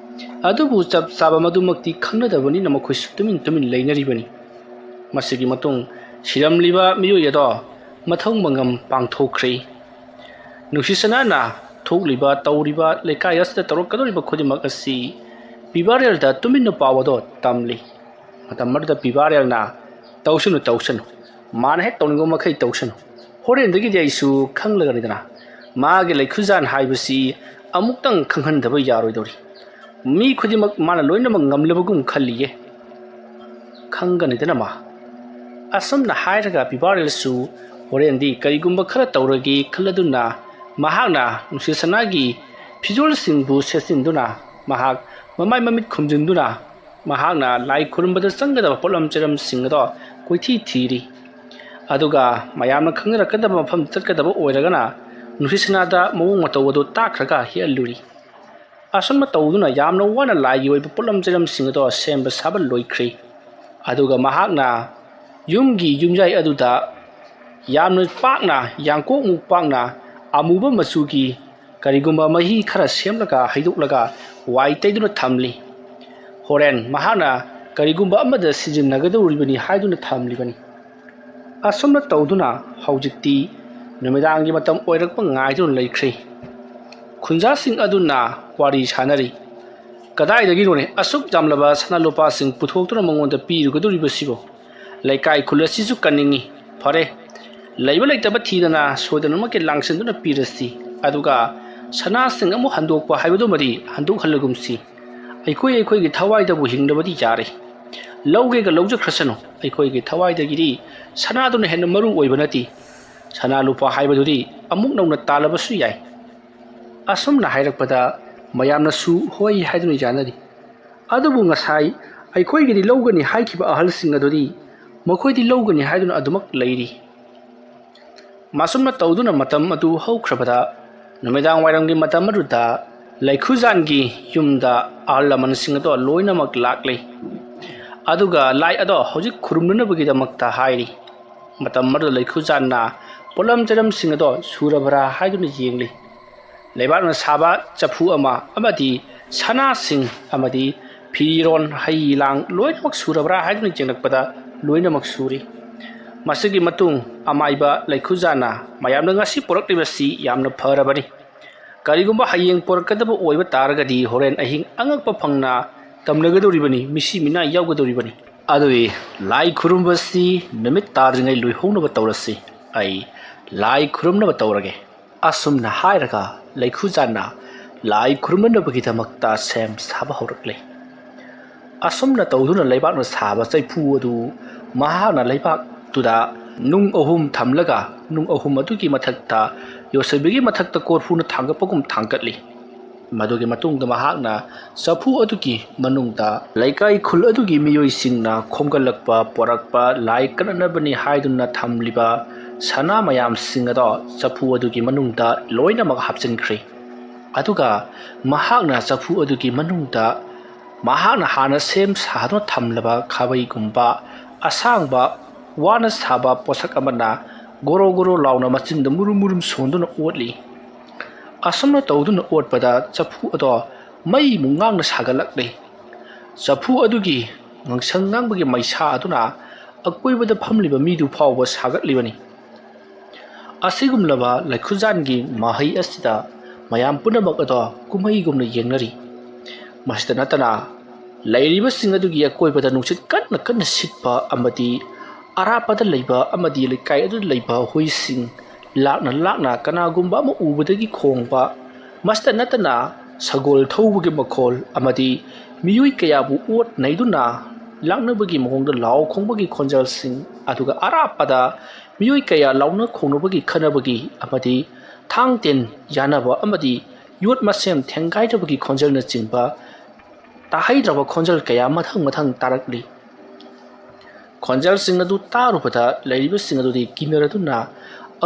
ꯑꯗꯨꯕꯨ ꯆꯞ ꯆꯥꯕ ꯃꯗꯨꯃꯛꯇꯤ ꯈꯪꯅꯗꯕꯅꯤꯅ ꯃꯈꯣꯏꯁꯨ ꯇꯨꯃꯤꯟ ꯇꯨꯃꯤꯟ ꯂꯩꯅꯔꯤꯕꯅꯤ꯫ ꯃꯁꯤꯒꯤ ꯃꯇꯨꯡ ꯁꯤꯔꯝꯂꯤꯕ ꯃꯤꯑꯣꯏ ꯑꯗꯣ ꯃꯊꯧ ꯃꯉꯝ ꯄꯥꯡꯊꯣꯛꯈ꯭ꯔꯦ꯫ ꯅꯨꯡꯁꯤꯆꯅꯥꯅ ꯊꯣꯛꯂꯤꯕ, ꯇꯧꯔꯤꯕ, ꯂꯩꯀꯥꯏ ꯑꯁꯤꯗ ꯇꯧꯔꯛꯀꯗꯧꯔꯤꯕ ꯈꯨꯗꯤꯡꯃꯛ ꯑꯁꯤ ꯄꯤꯕꯥꯔꯦꯜꯗ ꯇꯨꯃꯤꯟꯅ ꯄꯥꯎ ꯑꯗꯣ ꯇꯝꯂꯤ꯫ ꯃꯇꯝ ꯑꯗꯨꯗ ꯄꯤꯕꯥꯔꯦꯜꯅ, "ꯇꯧꯁꯅꯨ, ꯇꯧꯁꯅꯨ꯫ ꯃꯥꯅ ꯍꯦꯛ ꯇꯧꯅꯤꯡꯕ ꯃꯈꯩ ꯇꯧꯁꯅꯨ꯫ ꯍꯣꯔꯦꯟꯗꯒꯤꯗꯤ ꯑꯩꯁꯨ ꯈꯪꯂꯒꯅꯤꯗꯅ꯫ ꯃꯥꯒꯤ ꯂꯩꯈꯨꯖꯥꯟ ꯍꯥꯏꯕꯁꯤ ꯑꯃꯨꯛꯇꯪ ꯈꯪꯍꯟꯗꯕ ꯌꯥꯔꯣꯏꯗꯧꯔꯤ꯫ ꯃꯤ ꯈꯨꯗꯤꯡꯃꯛ ꯃꯥꯅ ꯂꯣꯏꯅꯃꯛ ꯉꯝꯂꯕꯒꯨꯝ ꯈꯜꯂꯤꯌꯦ꯫ ꯈꯪꯒꯅꯤꯗꯅ ꯃꯥ꯫" ꯑꯁꯨꯝꯅ ꯍꯥꯏꯔꯒ ꯄꯤꯕꯥꯔꯦꯜꯁꯨ ꯍꯣꯔꯦꯟꯗꯤ ꯀꯔꯤꯒꯨꯝꯕ ꯈꯔ ꯇꯧꯔꯒꯦ ꯈꯜꯂꯗꯨꯅ ꯃꯍꯥꯛꯅ ꯅꯨꯡꯁꯤꯆꯅꯥꯒꯤ ꯐꯤꯖꯣꯜꯁꯤꯡꯕꯨ ꯁꯦꯠꯆꯤꯟꯗꯨꯅ ꯃꯍꯥꯛ ꯃꯃꯥꯏ ꯃꯃꯤꯠ ꯈꯨꯝꯖꯤꯟꯗꯨꯅ ꯃꯍꯥꯛꯅ ꯂꯥꯏ ꯈꯨꯔꯨꯝꯕꯗ ꯆꯪꯒꯗꯕ ꯄꯣꯠꯂꯝ ꯆꯩꯔꯝꯁꯤꯡ ꯑꯗꯣ ꯀꯣꯏꯊꯤ ꯊꯤꯔꯤ꯫ ꯑꯗꯨꯒ ꯃꯌꯥꯝꯅ ꯈꯪꯅꯔꯛꯀꯗꯕ ꯃꯐꯝ ꯆꯠꯀꯗꯕ ꯑꯣꯏꯔꯒꯅ ꯅꯨꯡꯁꯤꯆꯅꯥꯗ ꯃꯑꯣꯡ ꯃꯇꯧ ꯑꯗꯨ ꯇꯥꯛꯈ꯭ꯔꯒ ꯍꯦꯛꯍꯜꯂꯨꯔꯤ꯫ ꯑꯁꯨꯝꯅ ꯇꯧꯗꯨꯅ ꯌꯥꯝꯅ ꯋꯥꯅ ꯂꯥꯏꯒꯤ ꯑꯣꯏꯕ ꯄꯣꯠꯂꯝ ꯆꯩꯔꯝꯁꯤꯡ ꯑꯗꯣ ꯁꯦꯝꯕ ꯁꯥꯕ ꯂꯣꯏꯈ꯭ꯔꯦ꯫ ꯑꯗꯨꯒ ꯃꯍꯥꯛꯅ ꯌꯨꯝꯒꯤ ꯌꯨꯝꯌꯥꯏ ꯑꯗꯨꯗ ꯌꯥꯝꯅ ꯄꯥꯛꯅ, ꯌꯥꯡꯀꯣꯛꯃꯨꯛ ꯄꯥꯛꯅ ꯑꯃꯨꯕ ꯃꯆꯨꯒꯤ ꯀꯔꯤꯒꯨꯝꯕ ꯃꯍꯤ ꯈꯔ ꯁꯦꯝꯂꯒ ꯍꯩꯗꯣꯛꯂꯒ ꯋꯥꯏ ꯇꯩꯗꯨꯅ ꯊꯝꯂꯤ꯫ ꯍꯣꯔꯦꯟ ꯃꯍꯥꯛꯅ ꯀꯔꯤꯒꯨꯝꯕ ꯑꯃꯗ ꯁꯤꯖꯤꯟꯅꯒꯗꯧꯔꯤꯕꯅꯤ ꯍꯥꯏꯗꯨꯅ ꯊꯝꯂꯤꯕꯅꯤ꯫ ꯑꯁꯨꯝꯅ ꯇꯧꯗꯨꯅ ꯍꯧꯖꯤꯛꯇꯤ ꯅꯨꯃꯤꯗꯥꯡꯒꯤ ꯃꯇꯝ ꯑꯣꯏꯔꯛꯄ ꯉꯥꯏꯗꯨꯅ ꯂꯩꯈ꯭ꯔꯦ꯫ ꯈꯨꯟꯖꯥꯁꯤꯡ ꯑꯗꯨꯅ ꯋꯥꯔꯤ ꯁꯥꯅꯔꯤ꯫ "ꯀꯗꯥꯏꯗꯒꯤꯅꯣꯅꯦ ꯑꯁꯨꯛ ꯌꯥꯝꯂꯕ ꯁꯅꯥ ꯂꯨꯄꯥꯁꯤꯡ ꯄꯨꯊꯣꯛꯇꯨꯅ ꯃꯉꯣꯟꯗ ꯄꯤꯔꯨꯒꯗꯧꯔꯤꯕꯁꯤꯕꯣ? ꯂꯩꯀꯥꯏ ꯈꯨꯜ ꯑꯁꯤꯁꯨ ꯀꯟꯅꯤꯡꯏ꯫ ꯐꯔꯦ, ꯂꯩꯕ ꯂꯩꯇꯕ ꯊꯤꯗꯅ ꯁꯣꯏꯗꯅꯃꯛꯀꯤ ꯂꯥꯡꯁꯤꯟꯗꯨꯅ ꯄꯤꯔꯁꯤ꯫ ꯑꯗꯨꯒ ꯁꯅꯥꯁꯤꯡ ꯑꯃꯨꯛ ꯍꯟꯗꯣꯛꯄ ꯍꯥꯏꯕꯗꯨꯃꯗꯤ ꯍꯟꯗꯣꯛꯍꯜꯂꯒꯨꯝꯁꯤ꯫ ꯑꯩꯈꯣꯏ ꯑꯩꯈꯣꯏꯒꯤ ꯊꯋꯥꯏꯗꯕꯨ ꯍꯤꯡꯂꯕꯗꯤ ꯌꯥꯔꯦ꯫ ꯂꯧꯒꯦꯒ ꯂꯧꯖꯈ꯭ꯔꯁꯅꯨ, ꯑꯩꯈꯣꯏꯒꯤ ꯊꯋꯥꯏꯗꯒꯤꯗꯤ ꯁꯅꯥꯗꯨꯅ ꯍꯦꯟꯅ ꯃꯔꯨ ꯑꯣꯏꯕ ꯅꯠꯇꯦ꯫ ꯁꯅꯥ ꯂꯨꯄꯥ ꯍꯥꯏꯕꯗꯨꯗꯤ ꯑꯃꯨꯛ ꯅꯧꯅ ꯇꯥꯜꯂꯕꯁꯨ ꯌꯥꯏ"꯫ ꯑꯁꯨꯝꯅ ꯍꯥꯏꯔꯛꯄꯗ ꯃꯌꯥꯝꯅꯁꯨ ꯍꯣꯏ ꯍꯥꯏꯗꯨꯅ ꯌꯥꯅꯔꯤ꯫ ꯑꯗꯨꯕꯨ ꯉꯁꯥꯏ ꯑꯩꯈꯣꯏꯒꯤꯗꯤ ꯂꯧꯒꯅꯤ ꯍꯥꯏꯈꯤꯕ ꯑꯍꯜꯁꯤꯡ ꯑꯗꯨꯗꯤ ꯃꯈꯣꯏꯗꯤ ꯂꯧꯒꯅꯤ ꯍꯥꯏꯗꯨꯅ ꯑꯗꯨꯃꯛ ꯂꯩꯔꯤ꯫ ꯃꯁꯨꯝꯅ ꯇꯧꯗꯨꯅ ꯃꯇꯝ ꯑꯗꯨ ꯍꯧꯈ꯭ꯔꯕꯗ, ꯅꯨꯃꯤꯗꯥꯡ ꯋꯥꯏꯔꯝꯒꯤ ꯃꯇꯝ ꯑꯗꯨꯗ ꯂꯩꯈꯨꯖꯥꯟꯒꯤ ꯌꯨꯝꯗ ꯑꯍꯜ ꯂꯃꯟꯁꯤꯡ ꯑꯗꯣ ꯂꯣꯏꯅꯃꯛ ꯂꯥꯛꯂꯤ꯫ ꯑꯗꯨꯒ ꯂꯥꯏ ꯑꯗꯣ ꯍꯧꯖꯤꯛ ꯈꯨꯔꯨꯝꯅꯅꯕꯒꯤꯗꯃꯛꯇ ꯍꯥꯏꯔꯤ꯫ ꯃꯇꯝ ꯑꯗꯨꯗ ꯂꯩꯈꯨꯖꯥꯟꯅ ꯄꯣꯠꯂꯝ ꯆꯩꯔꯝꯁꯤꯡ ꯑꯗꯣ ꯁꯨꯔꯕ꯭ꯔꯥ ꯍꯥꯏꯗꯨꯅ ꯌꯦꯡꯂꯤ꯫ ꯂꯩꯕꯥꯛꯅ ꯁꯥꯕ ꯆꯐꯨ ꯑꯃ ꯑꯃꯗꯤ ꯁꯅꯥꯁꯤꯡ ꯑꯃꯗꯤ ꯐꯤꯔꯣꯟ, ꯍꯩ ꯂꯥꯡ ꯂꯣꯏꯅꯃꯛ ꯁꯨꯔꯕ꯭ꯔꯥ ꯍꯥꯏꯗꯨꯅ ꯌꯦꯡꯂꯛꯄꯗ ꯂꯣꯏꯅꯃꯛ ꯁꯨꯔꯤ꯫ ꯃꯁꯤꯒꯤ ꯃꯇꯨꯡ ꯑꯃꯥꯏꯕ ꯂꯩꯈꯨꯖꯥꯅ ꯃꯌꯥꯝꯅ ꯉꯁꯤ ꯄꯨꯔꯛꯂꯤꯕꯁꯤ ꯌꯥꯝꯅ ꯐꯔꯕꯅꯤ꯫ ꯀꯔꯤꯒꯨꯝꯕ ꯍꯌꯦꯡ ꯄꯨꯔꯛꯀꯗꯕ ꯑꯣꯏꯕ ꯇꯥꯔꯒꯗꯤ ꯍꯣꯔꯦꯟ ꯑꯍꯤꯡ ꯑꯉꯛꯄ ꯐꯪꯅ ꯇꯝꯅꯒꯗꯧꯔꯤꯕꯅꯤ, ꯃꯤꯁꯤ ꯃꯤꯅꯥ ꯌꯥꯎꯒꯗꯧꯔꯤꯕꯅꯤ꯫ ꯑꯗꯨꯗꯤ ꯂꯥꯏ ꯈꯨꯔꯨꯝꯕꯁꯤ ꯅꯨꯃꯤꯠ ꯇꯥꯗ꯭ꯔꯤꯉꯩ ꯂꯣꯏꯍꯧꯅꯕ ꯇꯧꯔꯁꯤ꯫ ꯑꯩ ꯂꯥꯏ ꯈꯨꯔꯨꯝꯅꯕ ꯇꯧꯔꯒꯦ꯫ ꯑꯁꯨꯝꯅ ꯍꯥꯏꯔꯒ ꯂꯩꯈꯨꯖꯥꯟꯅ ꯂꯥꯏ ꯈꯨꯔꯨꯝꯅꯅꯕꯒꯤꯗꯃꯛꯇ ꯁꯦꯝ ꯁꯥꯕ ꯍꯧꯔꯛꯂꯦ꯫ ꯑꯁꯨꯝꯅ ꯇꯧꯗꯨꯅ ꯂꯩꯕꯥꯛꯅ ꯁꯥꯕ ꯆꯩꯐꯨ ꯑꯗꯨ ꯃꯍꯥꯛꯅ ꯂꯩꯕꯥꯛꯇꯨꯗ ꯅꯨꯡ ꯑꯍꯨꯝ ꯊꯝꯂꯒ, ꯅꯨꯡ ꯑꯍꯨꯝ ꯑꯗꯨꯒꯤ ꯃꯊꯛꯇ ꯌꯣꯠꯁꯕꯤꯒꯤ ꯃꯊꯛꯇ ꯀꯣꯔꯐꯨꯅ ꯊꯥꯡꯒꯠꯄꯒꯨꯝ ꯊꯥꯡꯒꯠꯂꯤ꯫ ꯃꯗꯨꯒꯤ ꯃꯇꯨꯡꯗ ꯃꯍꯥꯛꯅ ꯆꯐꯨ ꯑꯗꯨꯒꯤ ꯃꯅꯨꯡꯗ ꯂꯩꯀꯥꯏ ꯈꯨꯜ ꯑꯗꯨꯒꯤ ꯃꯤꯑꯣꯏꯁꯤꯡꯅ ꯈꯣꯝꯒꯠꯂꯛꯄ, ꯄꯣꯔꯛꯄ, ꯂꯥꯏ ꯀꯠꯅꯅꯕꯅꯤ ꯍꯥꯏꯗꯨꯅ ꯊꯝꯂꯤꯕ ꯁꯅꯥ ꯃꯌꯥꯝꯁꯤꯡ ꯑꯗꯣ ꯆꯐꯨ ꯑꯗꯨꯒꯤ ꯃꯅꯨꯡꯗ ꯂꯣꯏꯅꯃꯛ ꯍꯥꯞꯆꯤꯟꯈ꯭ꯔꯦ꯫ ꯑꯗꯨꯒ ꯃꯍꯥꯛꯅ ꯆꯐꯨ ꯑꯗꯨꯒꯤ ꯃꯅꯨꯡꯗ ꯃꯍꯥꯛꯅ ꯍꯥꯟꯅ ꯁꯦꯝ ꯁꯥꯗꯨꯅ ꯊꯝꯂꯕ ꯈꯥꯕꯩꯒꯨꯝꯕ ꯑꯁꯥꯡꯕ ꯋꯥꯅ ꯁꯥꯕ ꯄꯣꯠꯁꯛ ꯑꯃꯅ ꯒꯣꯔꯣ ꯒꯣꯔꯣ ꯂꯥꯎꯅ ꯃꯆꯤꯟꯗ ꯃꯨꯔꯨꯝ ꯃꯨꯔꯨꯝ ꯁꯣꯟꯗꯨꯅ ꯑꯣꯠꯂꯤ꯫ ꯑꯁꯨꯝꯅ ꯇꯧꯗꯨꯅ ꯑꯣꯠꯄꯗ ꯆꯐꯨ ꯑꯗꯣ ꯃꯩꯃꯨꯛ ꯉꯥꯡꯅ ꯁꯥꯒꯠꯂꯛꯂꯤ꯫ ꯆꯐꯨ ꯑꯗꯨꯒꯤ ꯉꯥꯡꯁꯪ ꯉꯥꯡꯕꯒꯤ ꯃꯩꯁꯥ ꯑꯗꯨꯅ ꯑꯀꯣꯏꯕꯗ ꯐꯝꯂꯤꯕ ꯃꯤꯗꯨ ꯐꯥꯎꯕ ꯁꯥꯒꯠꯂꯤꯕꯅꯤ꯫ ꯑꯁꯤꯒꯨꯝꯂꯕ ꯂꯩꯈꯨꯖꯥꯟꯒꯤ ꯃꯍꯩ ꯑꯁꯤꯗ ꯃꯌꯥꯝ ꯄꯨꯝꯅꯃꯛ ꯑꯗꯣ ꯀꯨꯝꯍꯩꯒꯨꯝꯅ ꯌꯦꯡꯅꯔꯤ꯫ ꯃꯁꯤꯗ ꯅꯠꯇꯅ ꯂꯩꯔꯤꯕꯁꯤꯡ ꯑꯗꯨꯒꯤ ꯑꯀꯣꯏꯕꯗ ꯅꯨꯡꯁꯤꯠ ꯀꯟꯅ ꯀꯟꯅ ꯁꯤꯠꯄ ꯑꯃꯗꯤ ꯑꯔꯥꯞꯄꯗ ꯂꯩꯕ ꯑꯃꯗꯤ ꯂꯩꯀꯥꯏ ꯑꯗꯨꯗ ꯂꯩꯕ ꯍꯨꯏꯁꯤꯡ ꯂꯥꯛꯅ ꯂꯥꯛꯅ ꯀꯅꯥꯒꯨꯝꯕ ꯑꯃ ꯎꯕꯗꯒꯤ ꯈꯣꯡꯕ, ꯃꯁꯤꯗ ꯅꯠꯇꯅ ꯁꯒꯣꯜ ꯊꯧꯕꯒꯤ ꯃꯈꯣꯜ ꯑꯃꯗꯤ ꯃꯤꯑꯣꯏ ꯀꯌꯥꯕꯨ ꯑꯣꯠ ꯅꯩꯗꯨꯅ ꯂꯥꯛꯅꯕꯒꯤ ꯃꯑꯣꯡꯗ ꯂꯥꯎ ꯈꯣꯡꯕꯒꯤ ꯈꯣꯟꯖꯦꯜꯁꯤꯡ, ꯑꯗꯨꯒ ꯑꯔꯥꯞꯄꯗ ꯃꯤꯑꯣꯏ ꯀꯌꯥ ꯂꯥꯎꯅ ꯈꯣꯡꯅꯕꯒꯤ ꯈꯠꯅꯕꯒꯤ ꯑꯃꯗꯤ ꯊꯥꯡ ꯇꯦꯟ ꯌꯥꯅꯕ ꯑꯃꯗꯤ ꯌꯣꯠ ꯃꯁꯦꯟ ꯊꯦꯡꯒꯥꯏꯅꯕꯒꯤ ꯈꯣꯟꯖꯦꯜꯅꯆꯤꯡꯕ ꯇꯥꯍꯩꯗ꯭ꯔꯕ ꯈꯣꯟꯖꯦꯜ ꯀꯌꯥ ꯃꯊꯪ ꯃꯊꯪ ꯇꯥꯔꯛꯂꯤ꯫ ꯈꯣꯟꯖꯦꯜꯁꯤꯡ ꯑꯗꯨ ꯇꯥꯔꯨꯕꯗ ꯂꯩꯔꯤꯕꯁꯤꯡ ꯑꯗꯨꯗꯤ ꯀꯤꯅꯔꯗꯨꯅ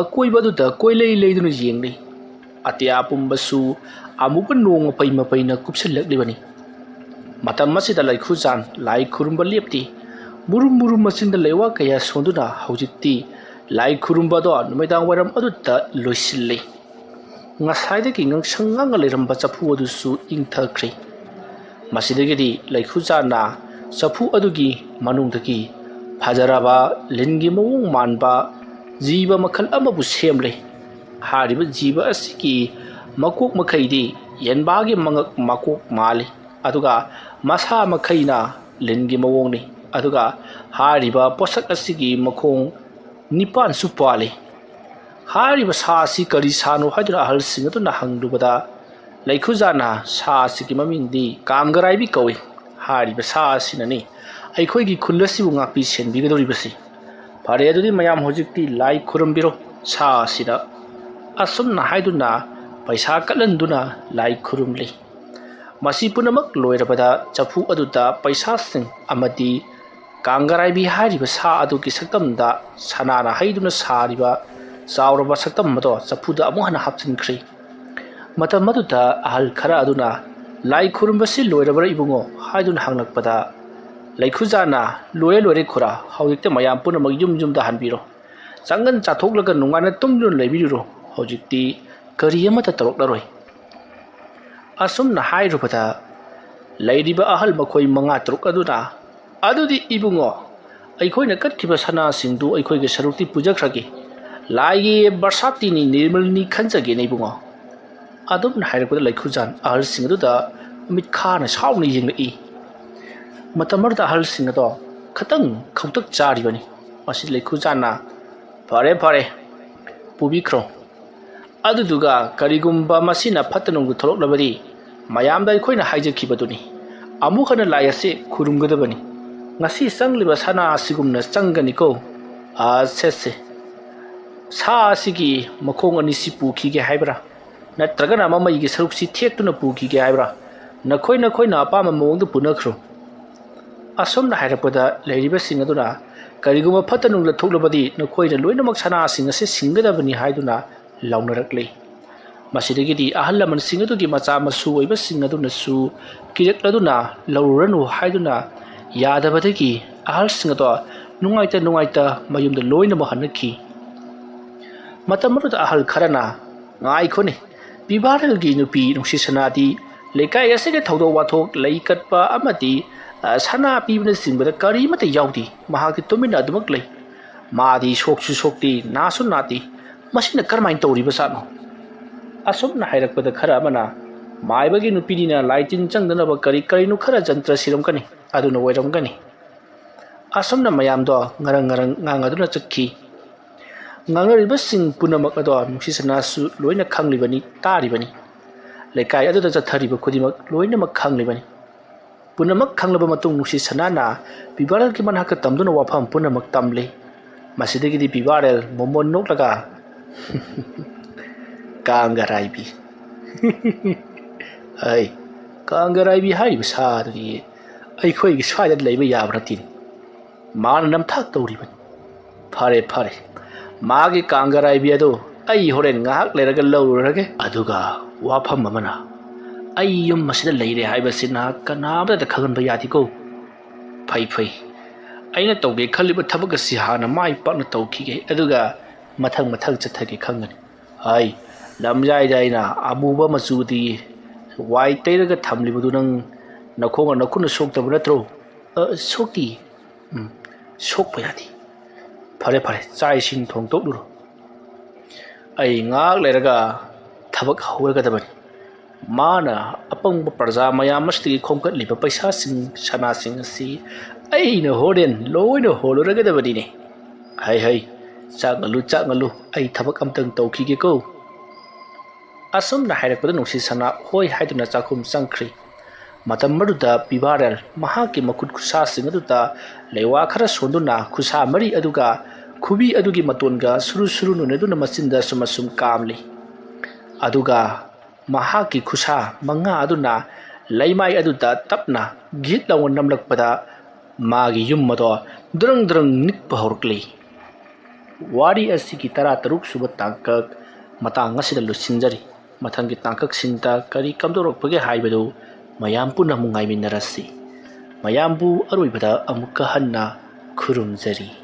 ꯑꯀꯣꯏꯕ ꯑꯗꯨꯗ ꯀꯣꯏꯂꯩ ꯂꯩꯗꯨꯅ ꯌꯦꯡꯂꯤ꯫ ꯑꯇꯤꯌꯥ ꯄꯨꯝꯕꯁꯨ ꯑꯃꯨꯕ ꯅꯣꯡ ꯃꯄꯩ ꯃꯄꯩꯅ ꯀꯨꯞꯁꯤꯜꯂꯛꯂꯤꯕꯅꯤ꯫ ꯃꯇꯝ ꯑꯁꯤꯗ ꯂꯩꯈꯨꯖꯥꯟ ꯂꯥꯏ ꯈꯨꯔꯨꯝꯕ ꯂꯦꯞꯇꯦ꯫ ꯃꯨꯔꯨꯝ ꯃꯨꯔꯨꯝ ꯃꯆꯤꯟꯗ ꯂꯩꯋꯥ ꯀꯌꯥ ꯁꯣꯟꯗꯨꯅ ꯍꯧꯖꯤꯛꯇꯤ ꯂꯥꯏ ꯈꯨꯔꯨꯝꯕꯗꯣ ꯅꯨꯃꯤꯗꯥꯡ ꯋꯥꯏꯔꯝ ꯑꯗꯨꯗ ꯂꯣꯏꯁꯤꯜꯂꯤ꯫ ꯉꯁꯥꯏꯗꯒꯤ ꯉꯥꯡꯁꯪ ꯉꯥꯡꯉ ꯂꯩꯔꯝꯕ ꯆꯐꯨ ꯑꯗꯨꯁꯨ ꯏꯪꯊꯈ꯭ꯔꯦ꯫ ꯃꯁꯤꯗꯒꯤꯗꯤ ꯂꯩꯈꯨꯖꯥꯟꯅ ꯆꯐꯨ ꯑꯗꯨꯒꯤ ꯃꯅꯨꯡꯗꯒꯤ ꯐꯖꯔꯕ ꯂꯤꯟꯒꯤ ꯃꯑꯣꯡ ꯃꯥꯟꯕ ꯖꯤꯕ ꯃꯈꯜ ꯑꯃꯕꯨ ꯁꯦꯝꯂꯦ꯫ ꯍꯥꯏꯔꯤꯕ ꯖꯤꯕ ꯑꯁꯤꯒꯤ ꯃꯀꯣꯛ ꯃꯈꯩꯗꯤ ꯌꯦꯟꯕꯥꯒꯤ ꯃꯉꯛ ꯃꯀꯣꯛ ꯃꯥꯜꯂꯤ, ꯑꯗꯨꯒ ꯃꯁꯥ ꯃꯈꯩꯅ ꯂꯤꯟꯒꯤ ꯃꯑꯣꯡꯅꯤ꯫ ꯑꯗꯨꯒ ꯍꯥꯏꯔꯤꯕ ꯄꯣꯠꯁꯛ ꯑꯁꯤꯒꯤ ꯃꯈꯣꯡ ꯅꯤꯄꯥꯟꯁꯨ ꯄꯥꯜꯂꯤ꯫ ꯍꯥꯏꯔꯤꯕ ꯁꯥ ꯑꯁꯤ ꯀꯔꯤ ꯁꯥꯅꯣ ꯍꯥꯏꯗꯨꯅ ꯑꯍꯜꯁꯤꯡ ꯑꯗꯨꯅ ꯍꯪꯂꯨꯕꯗ, ꯂꯩꯈꯨꯖꯥꯅ ꯁꯥ ꯑꯁꯤꯒꯤ ꯃꯃꯤꯡꯗꯤ ꯀꯥꯡꯒꯔꯥꯏꯕꯤ ꯀꯧꯏ꯫ ꯍꯥꯏꯔꯤꯕ ꯁꯥ ꯑꯁꯤꯅꯅꯤ ꯑꯩꯈꯣꯏꯒꯤ ꯈꯨꯜ ꯑꯁꯤꯕꯨ ꯉꯥꯛꯄꯤ ꯁꯦꯟꯕꯤꯒꯗꯧꯔꯤꯕꯁꯤ꯫ ꯐꯔꯦ, ꯑꯗꯨꯗꯤ ꯃꯌꯥꯝ ꯍꯧꯖꯤꯛꯇꯤ ꯂꯥꯏ ꯈꯨꯔꯨꯝꯕꯤꯔꯣ ꯁꯥ ꯑꯁꯤꯗ꯫ ꯑꯁꯨꯝꯅ ꯍꯥꯏꯗꯨꯅ ꯄꯩꯁꯥ ꯀꯠꯍꯟꯗꯨꯅ ꯂꯥꯏ ꯈꯨꯔꯨꯝꯂꯤ꯫ ꯃꯁꯤ ꯄꯨꯝꯅꯃꯛ ꯂꯣꯏꯔꯕꯗ ꯆꯐꯨ ꯑꯗꯨꯗ ꯄꯩꯁꯥꯁꯤꯡ ꯑꯃꯗꯤ ꯀꯥꯡꯒꯔꯥꯏꯕꯤ ꯍꯥꯏꯔꯤꯕ ꯁꯥ ꯑꯗꯨꯒꯤ ꯁꯛꯇꯝꯗ ꯁꯅꯥꯅ ꯍꯩꯗꯨꯅ ꯁꯥꯔꯤꯕ ꯆꯥꯎꯔꯕ ꯁꯛꯇꯝ ꯑꯗꯣ ꯆꯐꯨꯗ ꯑꯃꯨꯛ ꯍꯟꯅ ꯍꯥꯞꯆꯤꯟꯈ꯭ꯔꯦ꯫ ꯃꯇꯝ ꯑꯗꯨꯗ ꯑꯍꯜ ꯈꯔ ꯑꯗꯨꯅ, "ꯂꯥꯏ ꯈꯨꯔꯨꯝꯕꯁꯤ ꯂꯣꯏꯔꯕ꯭ꯔꯥ ꯏꯕꯨꯡꯉꯣ?" ꯍꯥꯏꯗꯨꯅ ꯍꯪꯂꯛꯄꯗ, ꯂꯩꯈꯨꯖꯥꯅ, "ꯂꯣꯏꯔꯦ, ꯂꯣꯏꯔꯦ ꯈꯨꯔꯥ, ꯍꯧꯖꯤꯛꯇꯤ ꯃꯌꯥꯝ ꯄꯨꯝꯅꯃꯛ ꯌꯨꯝ ꯌꯨꯝꯗ ꯍꯟꯕꯤꯔꯣ꯫ ꯆꯪꯒꯟ ꯆꯥꯊꯣꯛꯂꯒ ꯅꯨꯡꯉꯥꯏꯅ ꯇꯨꯝꯗꯨꯅ ꯂꯩꯕꯤꯔꯨꯔꯣ꯫ ꯍꯧꯖꯤꯛꯇꯤ ꯀꯔꯤ ꯑꯃꯠꯇ ꯇꯧꯔꯛꯂꯔꯣꯏ"꯫ ꯑꯁꯨꯝꯅ ꯍꯥꯏꯔꯨꯕꯗ, ꯂꯩꯔꯤꯕ ꯑꯍꯜ ꯃꯈꯣꯏ ꯃꯉꯥ ꯇꯔꯨꯛ ꯑꯗꯨꯅ, "ꯑꯗꯨꯗꯤ ꯏꯕꯨꯡꯉꯣ, ꯑꯩꯈꯣꯏꯅ ꯀꯠꯈꯤꯕ ꯁꯅꯥꯁꯤꯡꯗꯨ ꯑꯩꯈꯣꯏꯒꯤ ꯁꯔꯨꯛꯇꯤ ꯄꯨꯖꯈ꯭ꯔꯒꯦ꯫ ꯂꯥꯏꯒꯤ ꯕꯔꯁꯥꯇꯤꯅꯤ, ꯅꯤꯔꯃꯜꯅꯤ ꯈꯟꯖꯒꯦꯅꯦ ꯏꯕꯨꯡꯉꯣ"꯫ ꯑꯗꯨꯝꯅ ꯍꯥꯏꯔꯛꯄꯗ ꯂꯩꯈꯨꯖꯥꯟ ꯑꯍꯜꯁꯤꯡ ꯑꯗꯨꯗ ꯃꯃꯤꯠ ꯈꯥꯅ ꯁꯥꯎꯅ ꯌꯦꯡꯂꯛꯏ꯫ ꯃꯇꯝ ꯑꯗꯨꯗ ꯑꯍꯜꯁꯤꯡ ꯑꯗꯣ ꯈꯇꯪ ꯈꯧꯇꯛ ꯆꯥꯔꯤꯕꯅꯤ꯫ ꯃꯁꯤ ꯂꯩꯈꯨꯖꯥꯟꯅ, "ꯐꯔꯦ, ꯐꯔꯦ, ꯄꯨꯕꯤꯈ꯭ꯔꯣ꯫ ꯑꯗꯨꯗꯨꯒ ꯀꯔꯤꯒꯨꯝꯕ ꯃꯁꯤꯅ ꯐꯠꯇ ꯅꯨꯡꯗ ꯊꯣꯛꯂꯛꯂꯕꯗꯤ ꯃꯌꯥꯝꯗ ꯑꯩꯈꯣꯏꯅ ꯍꯥꯏꯖꯈꯤꯕꯗꯨꯅꯤ꯫ ꯑꯃꯨꯛ ꯍꯟꯅ ꯂꯥꯏ ꯑꯁꯤ ꯈꯨꯔꯨꯝꯒꯗꯕꯅꯤ꯫ ꯉꯁꯤ ꯆꯪꯂꯤꯕ ꯁꯅꯥ ꯑꯁꯤꯒꯨꯝꯅ ꯆꯪꯒꯅꯤꯀꯣ꯫ ꯑꯁꯦꯁꯦ, ꯁꯥ ꯑꯁꯤꯒꯤ ꯃꯈꯣꯡ ꯑꯅꯤꯁꯤ ꯄꯨꯈꯤꯒꯦ ꯍꯥꯏꯕ꯭ꯔꯥ? ꯅꯠꯇ꯭ꯔꯒꯅ ꯃꯃꯩꯒꯤ ꯁꯔꯨꯛꯁꯤ ꯊꯦꯛꯇꯨꯅ ꯄꯨꯈꯤꯒꯦ ꯍꯥꯏꯕ꯭ꯔꯥ? ꯅꯈꯣꯏ ꯅꯈꯣꯏꯅ ꯑꯄꯥꯝꯕ ꯃꯑꯣꯡꯗ ꯄꯨꯅꯈ꯭ꯔꯣ꯫" ꯑꯁꯨꯝꯅ ꯍꯥꯏꯔꯛꯄꯗ ꯂꯩꯔꯤꯕꯁꯤꯡ ꯑꯗꯨꯅ, "ꯀꯔꯤꯒꯨꯝꯕ ꯐꯠꯇ ꯅꯨꯡꯗ ꯊꯣꯛꯂꯕꯗꯤ ꯅꯈꯣꯏꯅ ꯂꯣꯏꯅꯃꯛ ꯁꯅꯥꯁꯤꯡ ꯑꯁꯤ ꯁꯤꯡꯒꯗꯕꯅꯤ" ꯍꯥꯏꯗꯨꯅ ꯂꯥꯎꯅꯔꯛꯂꯤ꯫ ꯃꯁꯤꯗꯒꯤꯗꯤ ꯑꯍꯜ ꯂꯃꯟꯁꯤꯡ ꯑꯗꯨꯒꯤ ꯃꯆꯥ ꯃꯁꯨ ꯑꯣꯏꯕꯁꯤꯡ ꯑꯗꯨꯅꯁꯨ ꯀꯤꯔꯛꯂꯗꯨꯅ ꯂꯧꯔꯨꯔꯅꯨ ꯍꯥꯏꯗꯨꯅ ꯌꯥꯗꯕꯗꯒꯤ ꯑꯍꯜꯁꯤꯡ ꯑꯗꯣ ꯅꯨꯡꯉꯥꯏꯇ ꯅꯨꯡꯉꯥꯏꯇ ꯃꯌꯨꯝꯗ ꯂꯣꯏꯅꯃꯛ ꯍꯟꯅꯈꯤ꯫ ꯃꯇꯝ ꯑꯗꯨꯗ ꯑꯍꯜ ꯈꯔꯅ, "ꯉꯥꯏꯈꯣꯅꯦ, ꯕꯤꯕꯥꯔꯦꯜꯒꯤ ꯅꯨꯄꯤ ꯅꯨꯡꯁꯤ ꯁꯅꯥꯗꯤ ꯂꯩꯀꯥꯏ ꯑꯁꯤꯒꯤ ꯊꯧꯗꯣꯛ ꯋꯥꯊꯣꯛ, ꯂꯩ ꯀꯠꯄ ꯑꯃꯗꯤ, ꯑ, ꯁꯅꯥ ꯄꯤꯕꯅꯆꯤꯡꯕꯗ ꯀꯔꯤꯃꯠꯇ ꯌꯥꯎꯗꯦ꯫ ꯃꯍꯥꯛꯇꯤ ꯇꯨꯃꯤꯟꯅ ꯑꯗꯨꯃꯛ ꯂꯩ꯫ ꯃꯥꯗꯤ ꯁꯣꯛꯁꯨ ꯁꯣꯛꯇꯦ, ꯅꯥꯁꯨ ꯅꯥꯗꯦ꯫ ꯃꯁꯤꯅ ꯀꯔꯝꯍꯥꯏꯅ ꯇꯧꯔꯤꯕꯖꯥꯠꯅꯣ?" ꯑꯁꯨꯝꯅ ꯍꯥꯏꯔꯛꯄꯗ ꯈꯔ ꯑꯃꯅ, "ꯃꯥꯏꯕꯒꯤ ꯅꯨꯄꯤꯅꯤꯅ ꯂꯥꯏ ꯇꯤꯟ ꯆꯪꯗꯅꯕ ꯀꯔꯤ ꯀꯔꯤꯅꯣ ꯈꯔ ꯖꯟꯇ꯭ꯔ ꯁꯤꯔꯝꯒꯅꯤ, ꯑꯗꯨꯅ ꯑꯣꯏꯔꯝꯒꯅꯤ꯫" ꯑꯁꯨꯝꯅ ꯃꯌꯥꯝꯗꯣ ꯉꯔꯪ ꯉꯔꯪ ꯉꯥꯡꯅꯗꯨꯅ ꯆꯠꯈꯤ꯫ ꯉꯥꯡꯅꯔꯤꯕꯁꯤꯡ ꯄꯨꯝꯅꯃꯛ ꯑꯗꯣ ꯅꯨꯡꯁꯤ ꯁꯅꯥꯁꯨ ꯂꯣꯏꯅ ꯈꯪꯂꯤꯕꯅꯤ, ꯇꯥꯔꯤꯕꯅꯤ꯫ ꯂꯩꯀꯥꯏ ꯑꯗꯨꯗ ꯆꯠꯊꯔꯤꯕ ꯈꯨꯗꯤꯡꯃꯛ ꯂꯣꯏꯅꯃꯛ ꯈꯪꯂꯤꯕꯅꯤ꯫ ꯄꯨꯝꯅꯃꯛ ꯈꯪꯂꯕ ꯃꯇꯨꯡ ꯅꯨꯡꯁꯤ ꯁꯅꯥꯅ ꯕꯤꯕꯥꯔꯦꯜꯒꯤ ꯃꯅꯥꯛꯇ ꯇꯝꯗꯨꯅ ꯋꯥꯐꯝ ꯄꯨꯝꯅꯃꯛ ꯇꯝꯂꯤ꯫ ꯃꯁꯤꯗꯒꯤꯗꯤ ꯕꯤꯕꯥꯔꯦꯜ ꯃꯣꯃꯣꯟ ꯅꯣꯛꯂꯒ, "ꯀꯥꯡꯒꯔꯥꯏꯕꯤ꯫ ꯑꯩ, ꯀꯥꯡꯒꯔꯥꯏꯕꯤ ꯍꯥꯏꯔꯤꯕ ꯁꯥ ꯑꯗꯨꯗꯤ ꯑꯩꯈꯣꯏꯒꯤ ꯁ꯭ꯋꯥꯏꯗ ꯂꯩꯕ ꯌꯥꯕ ꯅꯠꯇꯦꯅꯦ꯫ ꯃꯥꯅ ꯅꯝꯊꯥꯛ ꯇꯧꯔꯤꯕꯅꯤ꯫ ꯐꯔꯦ, ꯐꯔꯦ꯫ ꯃꯥꯒꯤ ꯀꯥꯡꯒꯔꯥꯏꯕꯤ ꯑꯗꯨ ꯑꯩ ꯍꯣꯔꯦꯟ ꯉꯥꯏꯍꯥꯛ ꯂꯩꯔꯒ ꯂꯧꯔꯨꯔꯒꯦ꯫ ꯑꯗꯨꯒ ꯋꯥꯐꯝ ꯑꯃꯅ, ꯑꯩ ꯌꯨꯝ ꯑꯁꯤꯗ ꯂꯩꯔꯦ ꯍꯥꯏꯕꯁꯤ ꯅꯍꯥꯛ ꯀꯅꯥꯃꯠꯇꯗ ꯈꯪꯍꯟꯕ ꯌꯥꯗꯦꯀꯣ꯫ ꯐꯩ, ꯐꯩ꯫ ꯑꯩꯅ ꯇꯧꯒꯦ ꯈꯜꯂꯤꯕ ꯊꯕꯛ ꯑꯁꯤ ꯍꯥꯟꯅ ꯃꯥꯏ ꯄꯥꯛꯅ ꯇꯧꯈꯤꯒꯦ, ꯑꯗꯨꯒ ꯃꯊꯪ ꯃꯊꯪ ꯆꯠꯊꯒꯦ ꯈꯪꯒꯅꯤ꯫ ꯍꯥꯏ, ꯂꯝꯌꯥꯏꯗ ꯑꯩꯅ ꯑꯃꯨꯕ ꯃꯆꯨꯗꯤ ꯋꯥꯏ ꯇꯩꯔꯒ ꯊꯝꯂꯤꯕꯗꯨ ꯅꯪ ꯅꯈꯣꯡꯒ ꯅꯈꯨꯠꯅ ꯁꯣꯛꯇꯕ ꯅꯠꯇ꯭ꯔꯣ?" "ꯑ, ꯁꯣꯛꯇꯤ꯫" "ꯎꯝ, ꯁꯣꯛꯄ ꯌꯥꯗꯦ꯫ ꯐꯔꯦ, ꯐꯔꯦ, ꯆꯥꯛ ꯏꯁꯤꯡ ꯊꯣꯡꯗꯣꯛꯂꯨꯔꯣ꯫ ꯑꯩ ꯉꯥꯏꯍꯥꯛ ꯂꯩꯔꯒ ꯊꯕꯛ ꯍꯧꯔꯒꯗꯕꯅꯤ꯫ ꯃꯥꯅ ꯑꯄꯪꯕ ꯄ꯭ꯔꯖꯥ ꯃꯌꯥꯝ ꯑꯁꯤꯗꯒꯤ ꯈꯣꯝꯒꯠꯂꯤꯕ ꯄꯩꯁꯥꯁꯤꯡ, ꯁꯅꯥꯁꯤꯡ ꯑꯁꯤ ꯑꯩꯅ ꯍꯣꯔꯦꯟ ꯂꯣꯏꯅ ꯍꯣꯜꯂꯨꯔꯒꯗꯕꯅꯤꯅꯦ꯫ "ꯍꯩ ꯍꯩ, ꯆꯥꯛ ꯉꯜꯂꯨ, ꯆꯥꯛ ꯉꯜꯂꯨ, ꯑꯩ ꯊꯕꯛ ꯑꯝꯇꯪ ꯇꯧꯈꯤꯒꯦꯀꯣ"꯫ ꯑꯁꯨꯝꯅ ꯍꯥꯏꯔꯛꯄꯗ ꯅꯨꯡꯁꯤ ꯁꯅꯥ ꯍꯣꯏ ꯍꯥꯏꯗꯨꯅ ꯆꯥꯛꯈꯨꯝ ꯆꯪꯈ꯭ꯔꯤ꯫ ꯃꯇꯝ ꯑꯗꯨꯗ ꯄꯤꯕꯥꯔꯦꯜ ꯃꯍꯥꯛꯀꯤ ꯃꯈꯨꯠ ꯈꯨꯠꯁꯥꯁꯤꯡ ꯑꯗꯨꯗ ꯂꯩꯋꯥ ꯈꯔ ꯁꯣꯟꯗꯨꯅ ꯈꯨꯠꯁꯥ ꯃꯔꯤ ꯑꯗꯨꯒ ꯈꯨꯕꯤ ꯑꯗꯨꯒꯤ ꯃꯇꯣꯟꯒ ꯁꯨꯔꯨ ꯁꯨꯔꯨ ꯅꯣꯟꯅꯗꯨꯅ ꯃꯆꯤꯟꯗ ꯑꯁꯨꯝ ꯑꯁꯨꯝ ꯀꯥꯝꯂꯤ꯫ ꯑꯗꯨꯒ ꯃꯍꯥꯛꯀꯤ ꯈꯨꯠꯁꯥ ꯃꯉꯥ ꯑꯗꯨꯅ ꯂꯩꯃꯥꯏ ꯑꯗꯨꯗ ꯇꯞꯅ ꯒꯤꯠ ꯂꯥꯎꯅ ꯅꯝꯂꯛꯄꯗ ꯃꯥꯒꯤ ꯌꯨꯝ ꯑꯗꯣ ꯗ꯭ꯔꯪ ꯗ꯭ꯔꯪ ꯅꯤꯛꯄ ꯍꯧꯔꯛꯂꯤ꯫ ꯋꯥꯔꯤ ꯑꯁꯤꯒꯤ ꯇꯔꯥ ꯇꯔꯨꯛ ꯁꯨꯕ ꯇꯥꯡꯀꯛ ꯃꯇꯥꯡ ꯑꯁꯤꯗ ꯂꯣꯏꯁꯤꯟꯖꯔꯤ꯫ ꯃꯊꯪꯒꯤ ꯇꯥꯡꯀꯛꯁꯤꯡꯗ ꯀꯔꯤ ꯀꯝꯗꯧꯔꯛꯄꯒꯦ ꯍꯥꯏꯕꯗꯨ ꯃꯌꯥꯝ ꯄꯨꯟꯅ ꯑꯃꯨꯛ ꯉꯥꯏꯃꯤꯟꯅꯔꯁꯤ꯫ ꯃꯌꯥꯝꯕꯨ ꯑꯔꯣꯏꯕꯗ ꯑꯃꯨꯛꯀ ꯍꯟꯅ ꯈꯨꯔꯨꯝꯖꯔꯤ꯫